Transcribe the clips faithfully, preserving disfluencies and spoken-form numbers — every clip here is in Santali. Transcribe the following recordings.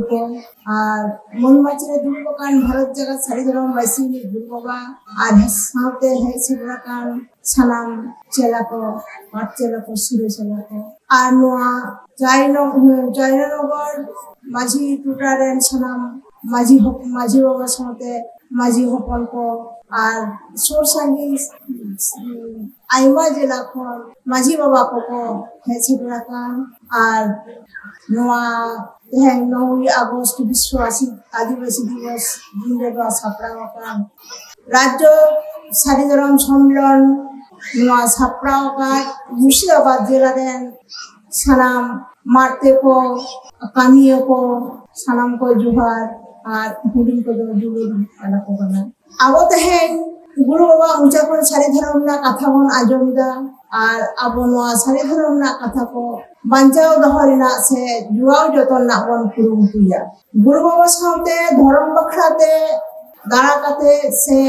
ᱠᱚ ᱟᱨ ᱢᱟᱹᱱ ᱢᱟᱪᱤ ᱨᱮ ᱫᱩᱲᱩᱵ ᱟᱠᱟᱱ ᱵᱷᱟᱨᱚᱛ ᱡᱟᱠᱟᱛ ᱥᱟᱹᱨᱤ ᱫᱷᱚᱨᱚᱢ ᱵᱟᱹᱭᱥᱤ ᱜᱩᱨᱩ ᱵᱟᱵᱟ ᱟᱨ ᱥᱟᱶᱛᱮ ᱦᱮᱡ ᱥᱮᱴᱮᱨ ᱟᱠᱟᱱ ᱥᱟᱱᱟᱢ ᱪᱮᱞᱟ ᱠᱚ, ᱯᱟᱴ ᱪᱮᱞᱟ ᱠᱚ, ᱥᱤᱨᱟᱹ ᱪᱮᱞᱟ ᱠᱚ ᱟᱨ ᱱᱚᱣᱟ ᱡᱚᱭᱱᱚ-, ᱡᱚᱭᱱᱚᱱᱚᱜᱚᱨ ᱢᱟᱹᱡᱷᱤ ᱴᱚᱴᱷᱟ ᱨᱮᱱ ᱥᱟᱱᱟᱢ ᱢᱟᱹᱡᱷᱤ ᱦᱚᱯ-, ᱢᱟᱹᱡᱷᱤ ᱵᱟᱵᱟ ᱥᱟᱶᱛᱮ ᱢᱟᱹᱡᱷᱤ ᱦᱚᱯᱚᱱ ᱠᱚ ᱟᱨ ᱥᱩᱨ ᱥᱟᱺᱜᱤᱧ, ᱩᱸ, ᱟᱭᱢᱟ ᱡᱮᱞᱟ ᱠᱷᱚᱱ ᱢᱟᱹᱡᱷᱤ ᱵᱟᱵᱟ ᱠᱚᱠᱚ ᱦᱮᱡ ᱥᱮᱴᱮᱨ ᱟᱠᱟᱱ ᱟᱨ ᱱᱚᱣᱟ ᱛᱮᱦᱮᱧ ᱱᱚᱭ ᱟᱜᱚᱥᱴ ᱵᱤᱥᱥᱚ ᱟᱥᱤ-, ᱟᱹᱫᱤᱵᱟᱹᱥᱤ ᱫᱤᱵᱚᱥ ᱫᱤᱱ ᱨᱮᱫᱚ ᱥᱟᱯᱲᱟᱣ ᱟᱠᱟᱱ ᱨᱟᱡᱽᱡᱚ ᱥᱟᱹᱨᱤ ᱫᱷᱚᱨᱚᱢ ᱥᱚᱢᱢᱮᱞᱚᱱ ᱱᱚᱣᱟ ᱥᱟᱯᱲᱟᱣ ᱟᱠᱟᱫ ᱢᱩᱨᱥᱤᱫᱟᱵᱟᱫᱽ ᱡᱮᱞᱟ ᱨᱮᱱ ᱥᱟᱱᱟᱢ ᱢᱟᱨᱛᱮ ᱠᱚ, ᱠᱟᱹᱢᱤᱭᱟᱹ ᱠᱚ, ᱥᱟᱱᱟᱢ ᱠᱚ ᱡᱚᱦᱟᱨ ᱟᱨ ᱦᱩᱰᱤᱧ ᱠᱚᱫᱚ ᱡᱩᱞᱩᱜ ᱟᱞᱟ ᱠᱚ ᱠᱟᱱᱟ᱾ ᱟᱵᱚ ᱛᱮᱦᱮᱧ ᱜᱩᱨᱩ ᱵᱟᱵᱟ ᱢᱚᱪᱟ ᱠᱷᱚᱱ ᱥᱟᱹᱨᱤ ᱫᱷᱚᱨᱚᱢ ᱨᱮᱱᱟᱜ ᱠᱟᱛᱷᱟ ᱵᱚᱱ ᱟᱸᱡᱚᱢ ᱮᱫᱟ ᱟᱨ ᱟᱵᱚ ᱱᱚᱣᱟ ᱥᱟᱹᱨᱤ ᱫᱷᱚᱨᱚᱢ ᱨᱮᱱᱟᱜ ᱠᱟᱛᱷᱟ ᱠᱚ ᱵᱟᱧᱪᱟᱣ ᱫᱚᱦᱚ ᱨᱮᱱᱟᱜ ᱥᱮ ᱡᱚᱜᱟᱣ ᱡᱚᱛᱚᱱ ᱨᱮᱱᱟᱜ ᱵᱚᱱ ᱠᱩᱨᱩᱢᱩᱴᱩᱭᱟ᱾ ᱜᱩᱨᱩ ᱵᱟᱵᱟ ᱥᱟᱶᱛᱮ ᱫᱷᱚᱨᱚᱢ ᱵᱟᱠᱷᱨᱟ ᱛᱮ ᱫᱟᱬᱟ ᱠᱟᱛᱮ ᱥᱮ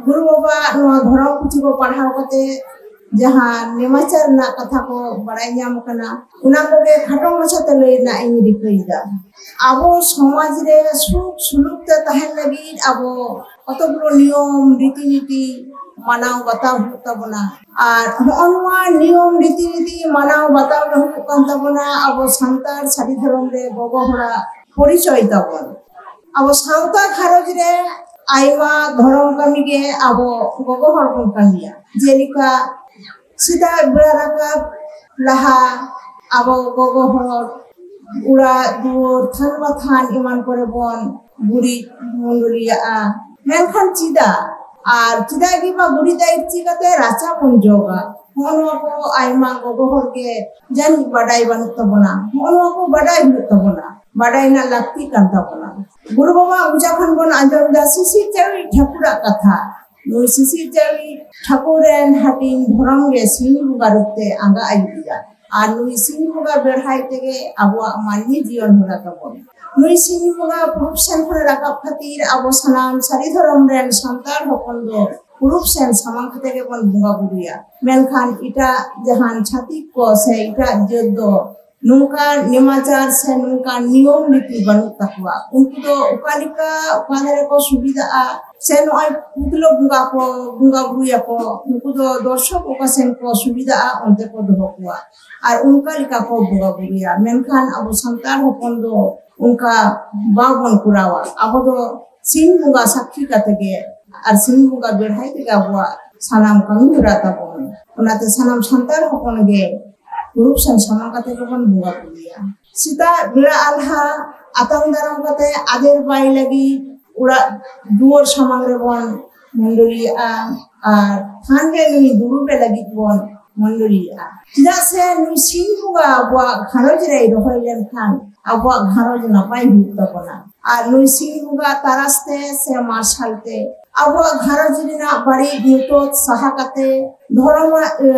ᱜᱩᱨᱩ ᱵᱟᱵᱟ ᱱᱚᱣᱟ ᱫᱷᱚᱨᱚᱢ ᱯᱩᱛᱷᱤ ᱠᱚ ᱯᱟᱲᱦᱟᱣ ᱠᱟᱛᱮ ᱡᱟᱦᱟᱸ ᱱᱮᱢᱟᱪᱟᱨ ᱨᱮᱱᱟᱜ ᱠᱟᱛᱷᱟ ᱠᱚ ᱵᱟᱲᱟᱭ ᱧᱟᱢ ᱟᱠᱟᱱᱟ, ᱚᱱᱟ ᱠᱚᱜᱮ ᱠᱷᱟᱴᱚ ᱢᱟᱪᱷᱟ ᱛᱮ ᱞᱟᱹᱭ ᱨᱮᱱᱟᱜ ᱤᱧ ᱨᱤᱠᱟᱹᱭᱮᱫᱟ᱾ ᱟᱵᱚ ᱥᱚᱢᱟᱡᱽ ᱨᱮ ᱥᱩᱠ ᱥᱩᱞᱩᱠ ᱛᱮ ᱛᱟᱦᱮᱱ ᱞᱟᱹᱜᱤᱫ ᱟᱵᱚ ᱠᱚᱛᱚᱜᱩᱞᱚ ᱱᱤᱭᱚᱢ ᱨᱤᱛᱤ ᱱᱤᱛᱤ ᱢᱟᱱᱟᱣ ᱵᱟᱛᱟᱣ ᱦᱩᱭᱩᱜ ᱛᱟᱵᱚᱱᱟ᱾ ᱟᱨ ᱱᱚᱜᱼᱚ ᱱᱚᱣᱟ ᱱᱤᱭᱚᱢ ᱨᱤᱛᱤ ᱱᱤᱛᱤ ᱢᱟᱱᱟᱣ ᱵᱟᱛᱟᱣ ᱫᱚ ᱦᱩᱭᱩᱜ ᱠᱟᱱ ᱛᱟᱵᱚᱱᱟ ᱟᱵᱚ ᱥᱟᱱᱛᱟᱲ ᱥᱟᱹᱨᱤ ᱫᱷᱚᱨᱚᱢ ᱨᱮ ᱜᱚᱜᱚ ᱦᱚᱲᱟᱜ ᱯᱚᱨᱤᱪᱚᱭ ᱛᱟᱵᱚᱱ᱾ ᱟᱵᱚ ᱥᱟᱶᱛᱟ ᱜᱷᱟᱨᱚᱸᱡᱽ ᱨᱮ ᱟᱭᱢᱟ ᱫᱷᱚᱨᱚᱢ ᱠᱟᱹᱢᱤ ᱜᱮ ᱟᱵᱚ ᱜᱚᱜᱚ ᱦᱚᱲ ᱵᱚᱱ ᱠᱟᱹᱢᱤᱭᱟ᱾ ᱡᱮᱞᱮᱠᱟ ᱥᱮᱛᱟᱜ ᱵᱮᱲᱟ ᱨᱟᱠᱟᱵ ᱞᱟᱦᱟ ᱟᱵᱚ ᱜᱚᱜᱚ ᱦᱚᱲ ᱚᱲᱟᱜ ᱫᱩᱣᱟᱹᱨ ᱛᱷᱟᱱ ᱵᱟᱛᱷᱟᱱ ᱮᱢᱟᱱ ᱠᱚᱨᱮ ᱵᱚᱱ ᱜᱩᱨᱤᱡ ᱢᱩᱰᱩᱞᱤᱭᱟᱜᱼᱟ᱾ ᱢᱮᱱᱠᱷᱟᱱ ᱪᱮᱫᱟᱜ? ᱟᱨ ᱪᱮᱫᱟᱜ ᱜᱮ ᱵᱟ ᱜᱩᱨᱤᱡ ᱫᱟᱜ ᱤᱨᱪᱤ ᱠᱟᱛᱮ ᱨᱟᱪᱟ ᱵᱚᱱ ᱡᱚᱜᱟ? ᱱᱚᱜᱼᱚ ᱱᱚᱣᱟ ᱠᱚ ᱟᱭᱢᱟ ᱜᱚᱜᱚ ᱦᱚᱲ ᱜᱮ ᱡᱟᱹᱱᱤᱡ ᱵᱟᱰᱟᱭ ᱵᱟᱹᱱᱩᱜ ᱛᱟᱵᱚᱱᱟ᱾ ᱱᱚᱜᱼᱚ ᱱᱚᱣᱟ ᱠᱚ ᱵᱟᱰᱟᱭ ᱦᱩᱭᱩᱜ ᱛᱟᱵᱚᱱᱟ, ᱵᱟᱰᱟᱭ ᱨᱮᱱᱟᱜ ᱞᱟᱹᱠᱛᱤ ᱠᱟᱱ ᱛᱟᱵᱚᱱᱟ᱾ ᱜᱩᱨᱩ ᱵᱟᱵᱟ ᱢᱚᱪᱟ ᱠᱷᱚᱱ ᱵᱚᱱ ᱟᱸᱡᱚᱢ ᱮᱫᱟ ᱥᱤᱥᱤᱨ ᱡᱟᱹᱣᱤᱡ ᱴᱷᱟᱹᱠᱩᱨᱟᱜ ᱠᱟᱛᱷᱟ᱾ ᱱᱩᱭ ᱥᱤᱥᱤᱨ ᱡᱟᱹᱣᱤᱡ ᱴᱷᱟᱹᱠᱩᱨ ᱨᱮᱱ ᱦᱟᱹᱴᱤᱧ ᱫᱷᱚᱨᱚᱢ ᱜᱮ ᱥᱤᱧ ᱵᱚᱸᱜᱟ ᱨᱩᱯ ᱛᱮ ᱟᱸᱜᱟ ᱟᱹᱭᱩᱨᱮᱭᱟ᱾ ᱟᱨ ᱱᱩᱭ ᱥᱤᱧ ᱵᱚᱸᱜᱟ ᱵᱮᱲᱦᱟᱭ ᱛᱮᱜᱮ ᱟᱵᱚᱣᱟᱜ ᱢᱟᱹᱱᱢᱤ ᱡᱤᱭᱚᱱ ᱦᱚᱨᱟ ᱛᱟᱵᱚᱱ᱾ ᱱᱩᱭ ᱥᱤᱧ ᱵᱚᱸᱜᱟ ᱯᱩᱨᱩᱵ ᱥᱮᱱ ᱠᱷᱚᱱ ᱨᱟᱠᱟᱵ ᱠᱷᱟᱹᱛᱤᱨ ᱟᱵᱚ ᱥᱟᱱᱟᱢ ᱥᱟᱹᱨᱤ ᱫᱷᱚᱨᱚᱢ ᱨᱮᱱ ᱥᱟᱱᱛᱟᱲ ᱦᱚᱯᱚᱱ ᱫᱚ ᱯᱩᱨᱩᱵ ᱥᱮᱱ ᱥᱟᱢᱟᱝ ᱠᱟᱛᱮ ᱜᱮᱵᱚᱱ ᱵᱚᱸᱜᱟ ᱵᱩᱨᱩᱭᱟ᱾ ᱢᱮᱱᱠᱷᱟᱱ ᱮᱴᱟᱜ ᱡᱟᱦᱟᱱ ᱪᱷᱟᱹᱛᱤᱠ ᱠᱚ ᱥᱮ ᱮᱴᱟᱜ ᱡᱟᱹᱛ ᱫᱚ ᱱᱚᱝᱠᱟ ᱱᱮᱢᱟᱪᱟᱨ ᱥᱮ ᱱᱚᱝᱠᱟ ᱱᱤᱭᱚᱢ ᱱᱤᱛᱤ ᱵᱟᱹᱱᱩᱜ ᱛᱟᱠᱚᱣᱟ᱾ ᱩᱱᱠᱩ ᱫᱚ ᱚᱠᱟ ᱞᱮᱠᱟ ᱚᱠᱟ ᱫᱷᱟᱨᱮ ᱠᱚ ᱥᱩᱵᱤᱫᱷᱟᱜᱼᱟ, ᱥᱮ ᱱᱚᱜᱼᱚᱭ ᱯᱩᱛᱞᱟᱹ ᱵᱚᱸᱜᱟ ᱠᱚ ᱵᱚᱸᱜᱟ ᱵᱩᱨᱩᱭᱟᱠᱚ, ᱩᱱᱠᱩ ᱫᱚ ᱫᱚᱨᱥᱚᱠ ᱚᱠᱟ ᱥᱮᱱ ᱠᱚ ᱥᱩᱵᱤᱫᱷᱟᱜᱼᱟ ᱚᱱᱛᱮ ᱠᱚ ᱫᱚᱦᱚ ᱠᱚᱣᱟ ᱟᱨ ᱚᱱᱠᱟ ᱞᱮᱠᱟ ᱠᱚ ᱵᱚᱸᱜᱟ ᱵᱩᱨᱩᱭᱟ᱾ ᱢᱮᱱᱠᱷᱟᱱ ᱟᱵᱚ ᱥᱟᱱᱛᱟᱲ ᱦᱚᱯᱚᱱ ᱫᱚ ᱚᱱᱠᱟ ᱵᱟᱵᱚᱱ ᱠᱚᱨᱟᱣᱟ᱾ ᱟᱵᱚ ᱫᱚ ᱥᱤᱧ ᱵᱚᱸᱜᱟ ᱥᱟᱹᱠᱷᱤ ᱠᱟᱛᱮ ᱜᱮ ᱟᱨ ᱥᱤᱧ ᱵᱚᱸᱜᱟ ᱵᱮᱲᱦᱟᱭ ᱛᱮᱜᱮ ᱟᱵᱚᱣᱟᱜ ᱥᱟᱱᱟᱢ ᱠᱟᱹᱢᱤ ᱦᱚᱨᱟ ᱛᱟᱵᱚᱱ᱾ ᱚᱱᱟᱛᱮ ᱥᱟᱱᱟᱢ ᱥᱟᱱᱛᱟᱲ ᱦᱚᱯᱚᱱ ᱜᱮ ᱯᱩᱨᱩᱵ ᱥᱮᱱ ᱥᱟᱢᱟᱝ ᱠᱟᱛᱮ ᱜᱮᱵᱚᱱ ᱵᱚᱸᱜᱟ ᱵᱩᱨᱩᱭᱟ᱾ ᱥᱮᱛᱟᱜ ᱵᱮᱲᱟ ᱟᱞᱦᱟ ᱟᱛᱟᱝ ᱫᱟᱨᱟᱢ ᱠᱟᱛᱮ ᱟᱫᱮᱨ ᱵᱟᱭ ᱞᱟᱹᱜᱤᱫ ᱚᱲᱟᱜ ᱫᱩᱣᱟᱹᱨ ᱥᱟᱢᱟᱝ ᱨᱮᱵᱚᱱ ᱢᱟᱹᱰᱟᱹᱞᱤᱭᱟᱜᱼᱟ ᱟᱨ ᱛᱷᱟᱱ ᱨᱮ ᱱᱩᱭ ᱫᱩᱲᱩᱵᱮ ᱞᱟᱹᱜᱤᱫ ᱵᱚᱱ ᱢᱟᱹᱰᱟᱹᱞᱤᱭᱟᱜᱼᱟ᱾ ᱪᱮᱫᱟᱜ ᱥᱮ ᱱᱩᱭ ᱥᱤᱧ ᱵᱚᱸᱜᱟ ᱟᱵᱚᱣᱟᱜ ᱜᱷᱟᱨᱚᱸᱡᱽ ᱨᱮᱭ ᱨᱚᱦᱚᱭ ᱞᱮᱱᱠᱷᱟᱱ ᱟᱵᱚᱣᱟᱜ ᱜᱷᱟᱨᱚᱸᱡᱽ ᱱᱟᱯᱟᱭ ᱦᱩᱭᱩᱜ ᱛᱟᱵᱚᱱᱟ᱾ ᱟᱨ ᱱᱩᱭ ᱥᱤᱧ ᱵᱚᱸᱜᱟ ᱛᱟᱨᱟᱥ ᱛᱮ ᱥᱮ ᱢᱟᱨᱥᱟᱞ ᱛᱮ ᱟᱵᱚᱣᱟᱜ ᱜᱷᱟᱨᱚᱸᱡᱽ ᱨᱮᱱᱟᱜ ᱵᱟᱹᱲᱤᱡ ᱧᱩᱛᱟᱹᱛ ᱥᱟᱦᱟ ᱠᱟᱛᱮ ᱫᱷᱚᱨᱚᱢ, ᱮ,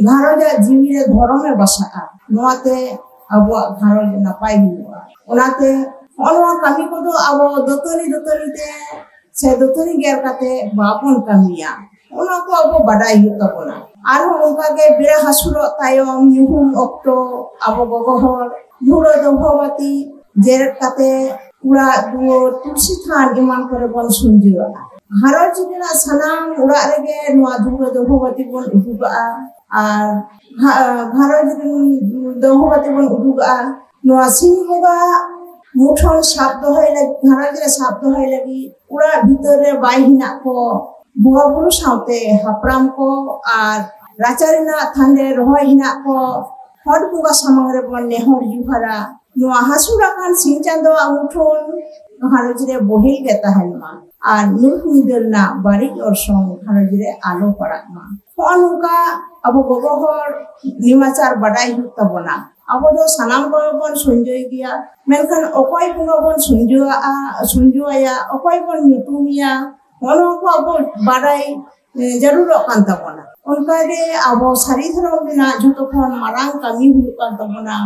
ᱜᱷᱟᱨᱚᱸᱡᱽ ᱟᱜ ᱡᱤᱣᱤ ᱨᱮ ᱫᱷᱚᱨᱚᱢᱮ ᱵᱟᱥᱟᱜᱼᱟ᱾ ᱱᱚᱣᱟᱛᱮ ᱟᱵᱚᱣᱟᱜ ᱜᱷᱟᱨᱚᱸᱡᱽ ᱱᱟᱯᱟᱭ ᱦᱩᱭᱩᱜᱼᱟ᱾ ᱚᱱᱟᱛᱮ ᱦᱚᱸᱜᱼᱚ ᱱᱚᱣᱟ ᱠᱟᱹᱢᱤ ᱠᱚᱫᱚ ᱟᱵᱚ ᱫᱟᱹᱛᱟᱹᱱᱤ ᱫᱟᱹᱛᱟᱹᱱᱤ ᱛᱮ ᱥᱮ ᱫᱟᱹᱛᱟᱹᱱᱤ ᱜᱮᱨ ᱠᱟᱛᱮ ᱵᱟᱵᱚᱱ ᱠᱟᱹᱢᱤᱭᱟ᱾ ᱚᱱᱟ ᱠᱚ ᱟᱵᱚ ᱵᱟᱰᱟᱭ ᱦᱩᱭᱩᱜ ᱛᱟᱵᱚᱱᱟ᱾ ᱟᱨᱦᱚᱸ ᱚᱱᱠᱟᱜᱮ ᱵᱮᱲᱟ ᱦᱟᱹᱥᱩᱨᱚᱜ ᱛᱟᱭᱚᱢ ᱧᱩᱦᱩᱢ ᱚᱠᱛᱚ ᱟᱵᱚ ᱜᱚᱜᱚ ᱦᱚᱲ ᱫᱷᱩᱲᱟᱹ ᱫᱚ ᱵᱷᱚᱜᱚᱛᱤ ᱡᱮᱨᱮᱫ ᱠᱟᱛᱮ ᱚᱲᱟᱜ ᱫᱩᱣᱟᱹᱨ ᱛᱩᱞᱥᱤ ᱛᱷᱟᱱ ᱮᱢᱟᱱ ᱠᱚᱨᱮ ᱵᱚᱱ ᱥᱩᱧᱡᱟᱹᱣᱟᱜᱼᱟ᱾ ᱜᱷᱟᱨᱚᱸᱡᱽ ᱨᱮᱱᱟᱜ ᱥᱟᱱᱟᱢ ᱚᱲᱟᱜ ᱨᱮᱜᱮ ᱱᱚᱣᱟ ᱫᱷᱩᱲᱟᱹ ᱫᱚ ᱵᱷᱚᱜᱚᱛᱤ ᱵᱚᱱ ᱩᱫᱩᱜᱟᱜᱼᱟ᱾ ᱟᱨ ᱜᱷᱟ-, ᱜᱷᱟᱨᱚᱸᱡᱽ ᱨᱮᱱ ᱫᱚ ᱵᱷᱚᱜᱚᱛᱤ ᱵᱚᱱ ᱩᱫᱩᱜᱟᱜᱼᱟ᱾ ᱱᱚᱣᱟ ᱥᱤᱧ ᱵᱚᱸᱜᱟ ᱢᱩᱴᱷᱟᱹᱱ ᱥᱟᱵ ᱫᱚᱦᱚᱭ ᱞᱟᱹᱜᱤᱫ, ᱜᱷᱟᱨᱚᱸᱡᱽ ᱨᱮ ᱥᱟᱵ ᱫᱚᱦᱚᱭ ᱞᱟᱹᱜᱤᱫ ᱚᱲᱟᱜ ᱵᱷᱤᱛᱟᱹᱨ ᱨᱮ ᱵᱟᱭ ᱦᱮᱱᱟᱜ ᱠᱚ ᱵᱚᱸᱜᱟ ᱵᱩᱨᱩ ᱥᱟᱶᱛᱮ ᱦᱟᱯᱲᱟᱢ ᱠᱚ ᱟᱨ ᱨᱟᱪᱟ ᱨᱮᱱᱟᱜ ᱛᱷᱟᱱ ᱨᱮ ᱨᱚᱦᱚᱭ ᱦᱮᱱᱟᱜ ᱠᱚ ᱦᱚᱲ ᱵᱚᱸᱜᱟ ᱥᱟᱢᱟᱝ ᱨᱮᱵᱚᱱ ᱱᱮᱦᱚᱨ ᱡᱚᱦᱟᱨᱟ᱾ ᱱᱚᱣᱟ ᱦᱟᱹᱥᱩᱨ ᱟᱠᱟᱱ ᱥᱤᱧ ᱪᱟᱸᱫᱳᱣᱟᱜ ᱢᱩᱴᱷᱟᱹᱱ ᱜᱷᱟᱨᱚᱸᱡᱽ ᱨᱮ ᱵᱚᱦᱮᱞ ᱜᱮ ᱛᱟᱦᱮᱱ ᱢᱟ ᱟᱨ ᱧᱩᱛ ᱧᱤᱫᱟᱹ ᱨᱮᱱᱟᱜ ᱵᱟᱹᱲᱤᱡ ᱚᱨᱥᱚᱝ ᱜᱷᱟᱨᱚᱸᱡᱽ ᱨᱮ ᱟᱞᱚ ᱯᱟᱲᱟᱜ ᱢᱟ᱾ ᱦᱚᱸᱜᱼᱚ ᱱᱚᱝᱠᱟ ᱟᱵᱚ ᱜᱚᱜᱚ ᱦᱚᱲ ᱱᱮᱢᱟᱪᱟᱨ ᱵᱟᱰᱟᱭ ᱦᱩᱭᱩᱜ ᱛᱟᱵᱚᱱᱟ᱾ ᱟᱵᱚ ᱫᱚ ᱥᱟᱱᱟᱢ ᱠᱚᱜᱮ ᱵᱚᱱ ᱥᱚᱧᱡᱚᱭ ᱜᱮᱭᱟ, ᱢᱮᱱᱠᱷᱟᱱ ᱚᱠᱚᱭ ᱵᱚᱸᱜᱟ ᱵᱚᱱ ᱥᱚᱧᱡᱚᱭᱟ, ᱥᱚᱧᱡᱚᱭᱟ, ᱚᱠᱚᱭ ᱵᱚᱱ ᱧᱩᱛᱩᱢᱮᱭᱟ, ᱦᱚᱸᱜᱼᱚ ᱱᱚᱣᱟ ᱠᱚ ᱟᱵᱚ ᱵᱟᱰᱟᱭ, ᱮ, ᱡᱟᱹᱨᱩᱲᱚᱜ ᱠᱟᱱ ᱛᱟᱵᱚᱱᱟ᱾ ᱚᱱᱠᱟᱜᱮ ᱟᱵᱚ ᱥᱟᱹᱨᱤ ᱫᱷᱚᱨᱚᱢ ᱨᱮᱱᱟᱜ ᱡᱷᱚᱛᱚ ᱠᱷᱚᱱ ᱢᱟᱨᱟᱝ ᱠᱟᱹᱢᱤ ᱦᱩᱭᱩᱜ ᱠᱟᱱ ᱛᱟᱵᱚᱱᱟ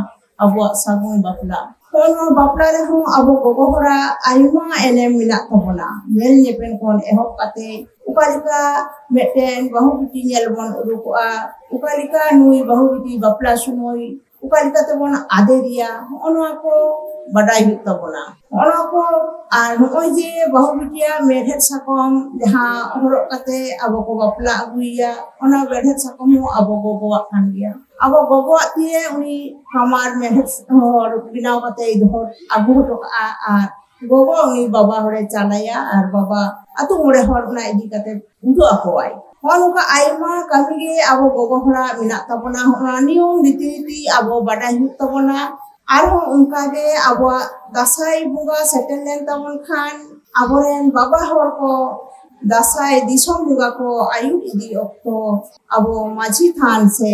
ᱟᱵᱚᱣᱟᱜ ᱥᱟᱹᱜᱩᱱ ᱵᱟᱯᱞᱟ᱾ ᱦᱚᱸᱜᱼᱚ ᱱᱚᱣᱟ ᱵᱟᱯᱞᱟ ᱨᱮᱦᱚᱸ ᱟᱵᱚ ᱜᱚᱜᱚ ᱦᱚᱲᱟᱜ ᱟᱭᱢᱟ ᱮᱱᱮᱢ ᱢᱮᱱᱟᱜ ᱛᱟᱵᱚᱱᱟ᱾ ᱧᱮᱞ ᱧᱮᱯᱮᱞ ᱠᱷᱚᱱ ᱮᱦᱚᱵ ᱠᱟᱛᱮ ᱚᱠᱟ ᱞᱮᱠᱟ ᱢᱤᱫᱴᱮᱱ ᱵᱟᱹᱦᱩ ᱵᱤᱴᱤ ᱧᱮᱞ ᱵᱚᱱ ᱩᱰᱩᱠᱚᱜᱼᱟ, ᱚᱠᱟ ᱞᱮᱠᱟ ᱱᱩᱭ ᱵᱟᱹᱦᱩ ᱵᱤᱴᱤ ᱵᱟᱯᱞᱟ ᱥᱚᱢᱚᱭ ᱚᱠᱟ ᱞᱮᱠᱟ ᱛᱮᱵᱚᱱ ᱟᱫᱮᱨᱮᱭᱟ, ᱦᱚᱸᱜᱼᱚ ᱱᱚᱣᱟ ᱠᱚ ᱵᱟᱰᱟᱭ ᱦᱩᱭᱩᱜ ᱛᱟᱵᱚᱱᱟ᱾ ᱦᱚᱸᱜᱼᱚ ᱱᱚᱣᱟ ᱠᱚ, ᱟᱨ ᱱᱚᱜᱼᱚᱭ ᱡᱮ ᱵᱟᱹᱦᱩ ᱵᱤᱴᱤᱭᱟᱜ ᱢᱮᱲᱦᱮᱫ ᱥᱟᱠᱚᱢ ᱡᱟᱦᱟᱸ ᱦᱚᱨᱚᱜ ᱠᱟᱛᱮ ᱟᱵᱚ ᱠᱚ ᱵᱟᱯᱞᱟ ᱟᱹᱜᱩᱭᱮᱭᱟ, ᱚᱱᱟ ᱢᱮᱲᱦᱮᱫ ᱥᱟᱠᱚᱢ ᱦᱚᱸ ᱟᱵᱚ ᱜᱚᱜᱚᱣᱟᱜ ᱠᱟᱱ ᱜᱮᱭᱟ᱾ ᱟᱵᱚ ᱜᱚᱜᱚᱣᱟᱜ ᱛᱮ ᱩᱱᱤ ᱠᱟᱢᱟᱨ ᱢᱮᱲᱦᱮᱫ ᱦᱚᱨ ᱵᱮᱱᱟᱣ ᱠᱟᱛᱮ ᱫᱚᱦᱚ ᱟᱹᱜᱩ ᱦᱚᱴᱚ ᱠᱟᱜᱼᱟ, ᱟᱨ ᱜᱚᱜᱚ ᱩᱱᱤ ᱵᱟᱵᱟ ᱦᱚᱲᱮ ᱪᱟᱞᱟᱭᱟ, ᱟᱨ ᱵᱟᱵᱟ ᱟᱛᱳ ᱢᱚᱬᱮ ᱦᱚᱲ ᱚᱱᱟ ᱤᱫᱤ ᱠᱟᱛᱮ ᱩᱫᱩᱜ ᱟᱠᱚᱣᱟᱭ᱾ ᱦᱚᱸᱜᱼᱚ ᱱᱚᱝᱠᱟ ᱟᱭᱢᱟ ᱠᱟᱹᱢᱤ ᱜᱮ ᱟᱵᱚ ᱜᱚᱜᱚ ᱦᱚᱲᱟᱜ ᱢᱮᱱᱟᱜ ᱛᱟᱵᱚᱱᱟ᱾ ᱦᱚᱸᱜᱼᱚ ᱱᱚᱣᱟ ᱱᱤᱭᱚᱢ ᱨᱤᱛᱤ ᱱᱤᱛᱤ ᱟᱵᱚ ᱵᱟᱰᱟᱭ ᱦᱩᱭᱩᱜ ᱛᱟᱵᱚᱱᱟ᱾ ᱟᱨᱦᱚᱸ ᱚᱱᱠᱟ ᱜᱮ ᱟᱵᱚᱣᱟᱜ ᱫᱟᱸᱥᱟᱭ ᱵᱚᱸᱜᱟ ᱥᱮᱴᱮᱨ ᱞᱮᱱ ᱛᱟᱵᱚᱱ ᱠᱷᱟᱱ, ᱟᱵᱚᱨᱮᱱ ᱵᱟᱵᱟ ᱦᱚᱲ ᱠᱚ ᱫᱟᱸᱥᱟᱭ ᱫᱤᱥᱚᱢ ᱵᱚᱸᱜᱟ ᱠᱚ ᱟᱹᱭᱩᱨ ᱤᱫᱤ ᱚᱠᱛᱚ ᱟᱵᱚ ᱢᱟᱹᱡᱷᱤ ᱛᱷᱟᱱ ᱥᱮ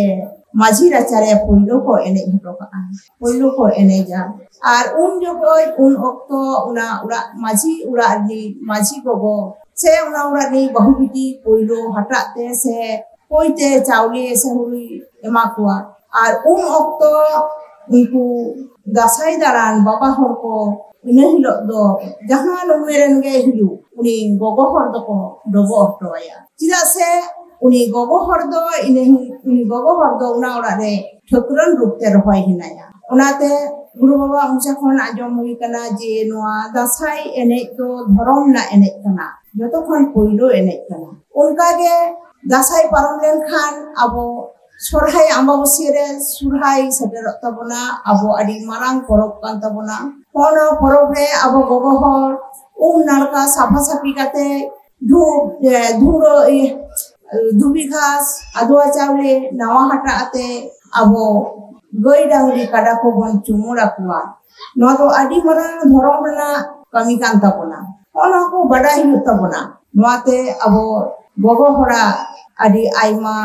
ᱢᱟᱹᱡᱷᱤ ᱨᱟᱪᱟᱨᱮ ᱯᱳᱭᱞᱳ ᱠᱚ ᱮᱱᱮᱡ ᱦᱚᱴᱚ ᱠᱟᱜᱼᱟ, ᱯᱳᱭᱞᱳ ᱠᱚ ᱮᱱᱮᱡᱟ᱾ ᱟᱨ ᱩᱱ ᱡᱚᱠᱷᱚᱡ, ᱩᱱ ᱚᱠᱛᱚ ᱚᱱᱟ ᱚᱲᱟᱜ ᱢᱟᱹᱡᱷᱤ ᱚᱲᱟᱜ ᱨᱤᱱᱤᱡ ᱢᱟᱹᱡᱷᱤ ᱜᱚᱜᱚ ᱥᱮ ᱚᱱᱟ ᱚᱲᱟᱜ ᱨᱤᱱᱤᱡ ᱵᱟᱹᱦᱩ ᱵᱤᱴᱤ ᱯᱳᱭᱞᱳ ᱦᱟᱴᱟᱜ ᱛᱮ ᱥᱮ ᱠᱚᱭ ᱛᱮ ᱪᱟᱣᱞᱮ ᱥᱮ ᱦᱩᱲᱩᱭ ᱮᱢᱟ ᱠᱚᱣᱟ᱾ ᱟᱨ ᱩᱱ ᱚᱠᱛᱚ ᱩᱱᱠᱩ ᱫᱟᱸᱥᱟᱭ ᱫᱟᱬᱟᱱ ᱵᱟᱵᱟ ᱦᱚᱲ ᱠᱚ ᱤᱱᱟᱹ ᱦᱤᱞᱳᱜ ᱫᱚ ᱡᱟᱦᱟᱸ ᱩᱢᱮᱨ ᱨᱮᱱ ᱜᱮ ᱦᱩᱭᱩᱜ, ᱩᱱᱤ ᱜᱚᱜᱚ ᱦᱚᱲ ᱫᱚᱠᱚ ᱰᱚᱵᱚᱜ ᱦᱚᱴᱚ ᱟᱭᱟ᱾ ᱪᱮᱫᱟᱜ ᱥᱮ ᱩᱱᱤ ᱜᱚᱜᱚ ᱦᱚᱲ ᱫᱚ ᱤᱱᱟᱹ ᱦᱤ-, ᱩᱱᱤ ᱜᱚᱜᱚ ᱦᱚᱲ ᱫᱚ ᱚᱱᱟ ᱚᱲᱟᱜ ᱨᱮ ᱴᱷᱟᱹᱠᱨᱟᱹᱱ ᱨᱩᱯ ᱛᱮ ᱨᱚᱦᱚᱭ ᱦᱮᱱᱟᱭᱟ᱾ ᱚᱱᱟᱛᱮ ᱜᱩᱨᱩ ᱵᱟᱵᱟ ᱢᱚᱪᱟ ᱠᱷᱚᱱ ᱟᱸᱡᱚᱢ ᱦᱩᱭ ᱠᱟᱱᱟ ᱡᱮ ᱱᱚᱣᱟ ᱫᱟᱸᱥᱟᱭ ᱮᱱᱮᱡ ᱫᱚ ᱫᱷᱚᱨᱚᱢ ᱨᱮᱱᱟᱜ ᱮᱱᱮᱡ ᱠᱟᱱᱟ, ᱡᱚᱛᱚ ᱠᱷᱚᱱ ᱯᱳᱭᱞᱳ ᱮᱱᱮᱡ ᱠᱟᱱᱟ᱾ ᱚᱱᱠᱟᱜᱮ ᱫᱟᱸᱥᱟᱭ ᱯᱟᱨᱚᱢ ᱞᱮᱱᱠᱷᱟᱱ ᱟᱵᱚ ᱥᱚᱨᱦᱟᱭ ᱟᱢᱵᱟᱵᱟᱹᱥᱭᱟᱹ ᱨᱮ ᱥᱚᱨᱦᱟᱭ ᱥᱮᱴᱮᱨᱚᱜ ᱛᱟᱵᱚᱱᱟ, ᱟᱵᱚ ᱟᱹᱰᱤ ᱢᱟᱨᱟᱝ ᱯᱚᱨᱚᱵᱽ ᱠᱟᱱ ᱛᱟᱵᱚᱱᱟ᱾ ᱦᱚᱸᱜᱼᱚ ᱱᱚᱣᱟ ᱯᱚᱨᱚᱵᱽ ᱨᱮ ᱟᱵᱚ ᱜᱚᱜᱚ ᱦᱚᱲ ᱩᱢ ᱱᱟᱲᱠᱟ ᱥᱟᱯᱷᱟ ᱥᱟᱹᱯᱷᱤ ᱠᱟᱛᱮ ᱫᱷᱩ-, ᱮ, ᱫᱷᱩᱲᱟᱹ, ᱤᱭᱟᱹ, ᱫᱷᱩᱵᱤ ᱜᱷᱟᱥ, ᱟᱫᱽᱣᱟ ᱪᱟᱣᱞᱮ, ᱱᱟᱣᱟ ᱦᱟᱴᱟᱜ ᱟᱛᱮ ᱟᱵᱚ ᱜᱟᱹᱭ ᱰᱟᱝᱨᱤ ᱠᱟᱰᱟ ᱠᱚᱵᱚᱱ ᱪᱩᱢᱟᱹᱲ ᱟᱠᱚᱣᱟ᱾ ᱱᱚᱣᱟ ᱫᱚ ᱟᱹᱰᱤ ᱢᱟᱨᱟᱝ ᱫᱷᱚᱨᱚᱢ ᱨᱮᱱᱟᱜ ᱠᱟᱹᱢᱤ ᱠᱟᱱ ᱛᱟᱵᱚᱱᱟ᱾ ᱦᱚᱸᱜᱼᱚ ᱱᱚᱣᱟ ᱠᱚ ᱵᱟᱰᱟᱭ ᱦᱩᱭᱩᱜ ᱛᱟᱵᱚᱱᱟ᱾ ᱱᱚᱣᱟᱛᱮ ᱟᱵᱚ ᱜᱚᱜᱚ ᱦᱚᱲᱟᱜ ᱟᱹᱰᱤ ᱟᱭᱢᱟ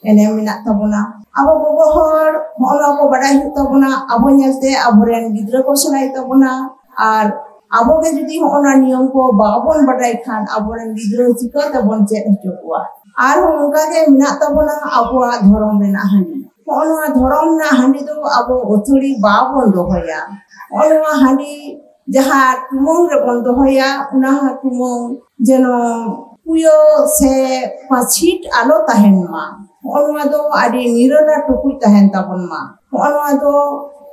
ᱮᱱᱮᱢ ᱢᱮᱱᱟᱜ ᱛᱟᱵᱚᱱᱟ᱾ ᱟᱵᱚ ᱜᱚᱜᱚ ᱦᱚᱲ ᱦᱚᱸᱜᱼᱚ ᱱᱚᱣᱟ ᱠᱚ ᱵᱟᱰᱟᱭ ᱦᱩᱭᱩᱜ ᱛᱟᱵᱚᱱᱟ᱾ ᱟᱵᱚ ᱧᱮᱞᱛᱮ ᱟᱵᱚᱨᱮᱱ ᱜᱤᱫᱽᱨᱟᱹ ᱠᱚ ᱥᱮᱬᱟᱭ ᱛᱟᱵᱚᱱᱟ᱾ ᱟᱨ ᱟᱵᱚ ᱜᱮ ᱡᱩᱫᱤ ᱦᱚᱸᱜᱼᱚ ᱱᱟ ᱱᱤᱭᱚᱢ ᱠᱚ ᱵᱟᱵᱚᱱ ᱵᱟᱰᱟᱭ ᱠᱷᱟᱱ, ᱟᱵᱚᱨᱮᱱ ᱜᱤᱫᱽᱨᱟᱹ ᱪᱤᱠᱟᱹ ᱛᱮᱵᱚᱱ ᱪᱮᱫ ᱦᱚᱪᱚ ᱠᱚᱣᱟ? ᱟᱨᱦᱚᱸ ᱚᱱᱠᱟ ᱜᱮ ᱢᱮᱱᱟᱜ ᱛᱟᱵᱚᱱᱟ ᱟᱵᱚᱣᱟᱜ ᱫᱷᱚᱨᱚᱢ ᱨᱮᱱᱟᱜ ᱦᱟᱺᱰᱤ᱾ ᱦᱚᱸᱜᱼᱚ ᱱᱚᱣᱟ ᱫᱷᱚᱨᱚᱢ ᱨᱮᱱᱟᱜ ᱦᱟᱺᱰᱤ ᱫᱚ ᱟᱵᱚ ᱟᱹᱛᱷᱟᱹᱲᱤ ᱵᱟᱵᱚᱱ ᱫᱚᱦᱚᱭᱟ᱾ ᱦᱚᱸᱜᱼᱚ ᱱᱚᱣᱟ ᱦᱟᱺᱰᱤ ᱡᱟᱦᱟᱸ ᱴᱩᱢᱟᱹᱝ ᱨᱮᱵᱚᱱ ᱫᱚᱦᱚᱭᱟ, ᱚᱱᱟ ᱦᱚᱸ ᱴᱩᱢᱟᱹᱝ ᱡᱮᱱᱚ ᱠᱩᱭᱟᱹ ᱥᱮ ᱯᱟᱹᱪᱷᱤᱴ ᱟᱞᱚ ᱛᱟᱦᱮᱱ ᱢᱟ᱾ ᱦᱚᱸᱜᱼᱚ ᱱᱚᱣᱟ ᱫᱚ ᱟᱹᱰᱤ ᱱᱤᱨᱟᱹᱞᱟ ᱴᱩᱠᱩᱡ ᱛᱟᱦᱮᱱ ᱛᱟᱵᱚᱱ ᱢᱟ᱾ ᱱᱚᱜᱼᱚ ᱱᱚᱣᱟ ᱫᱚ,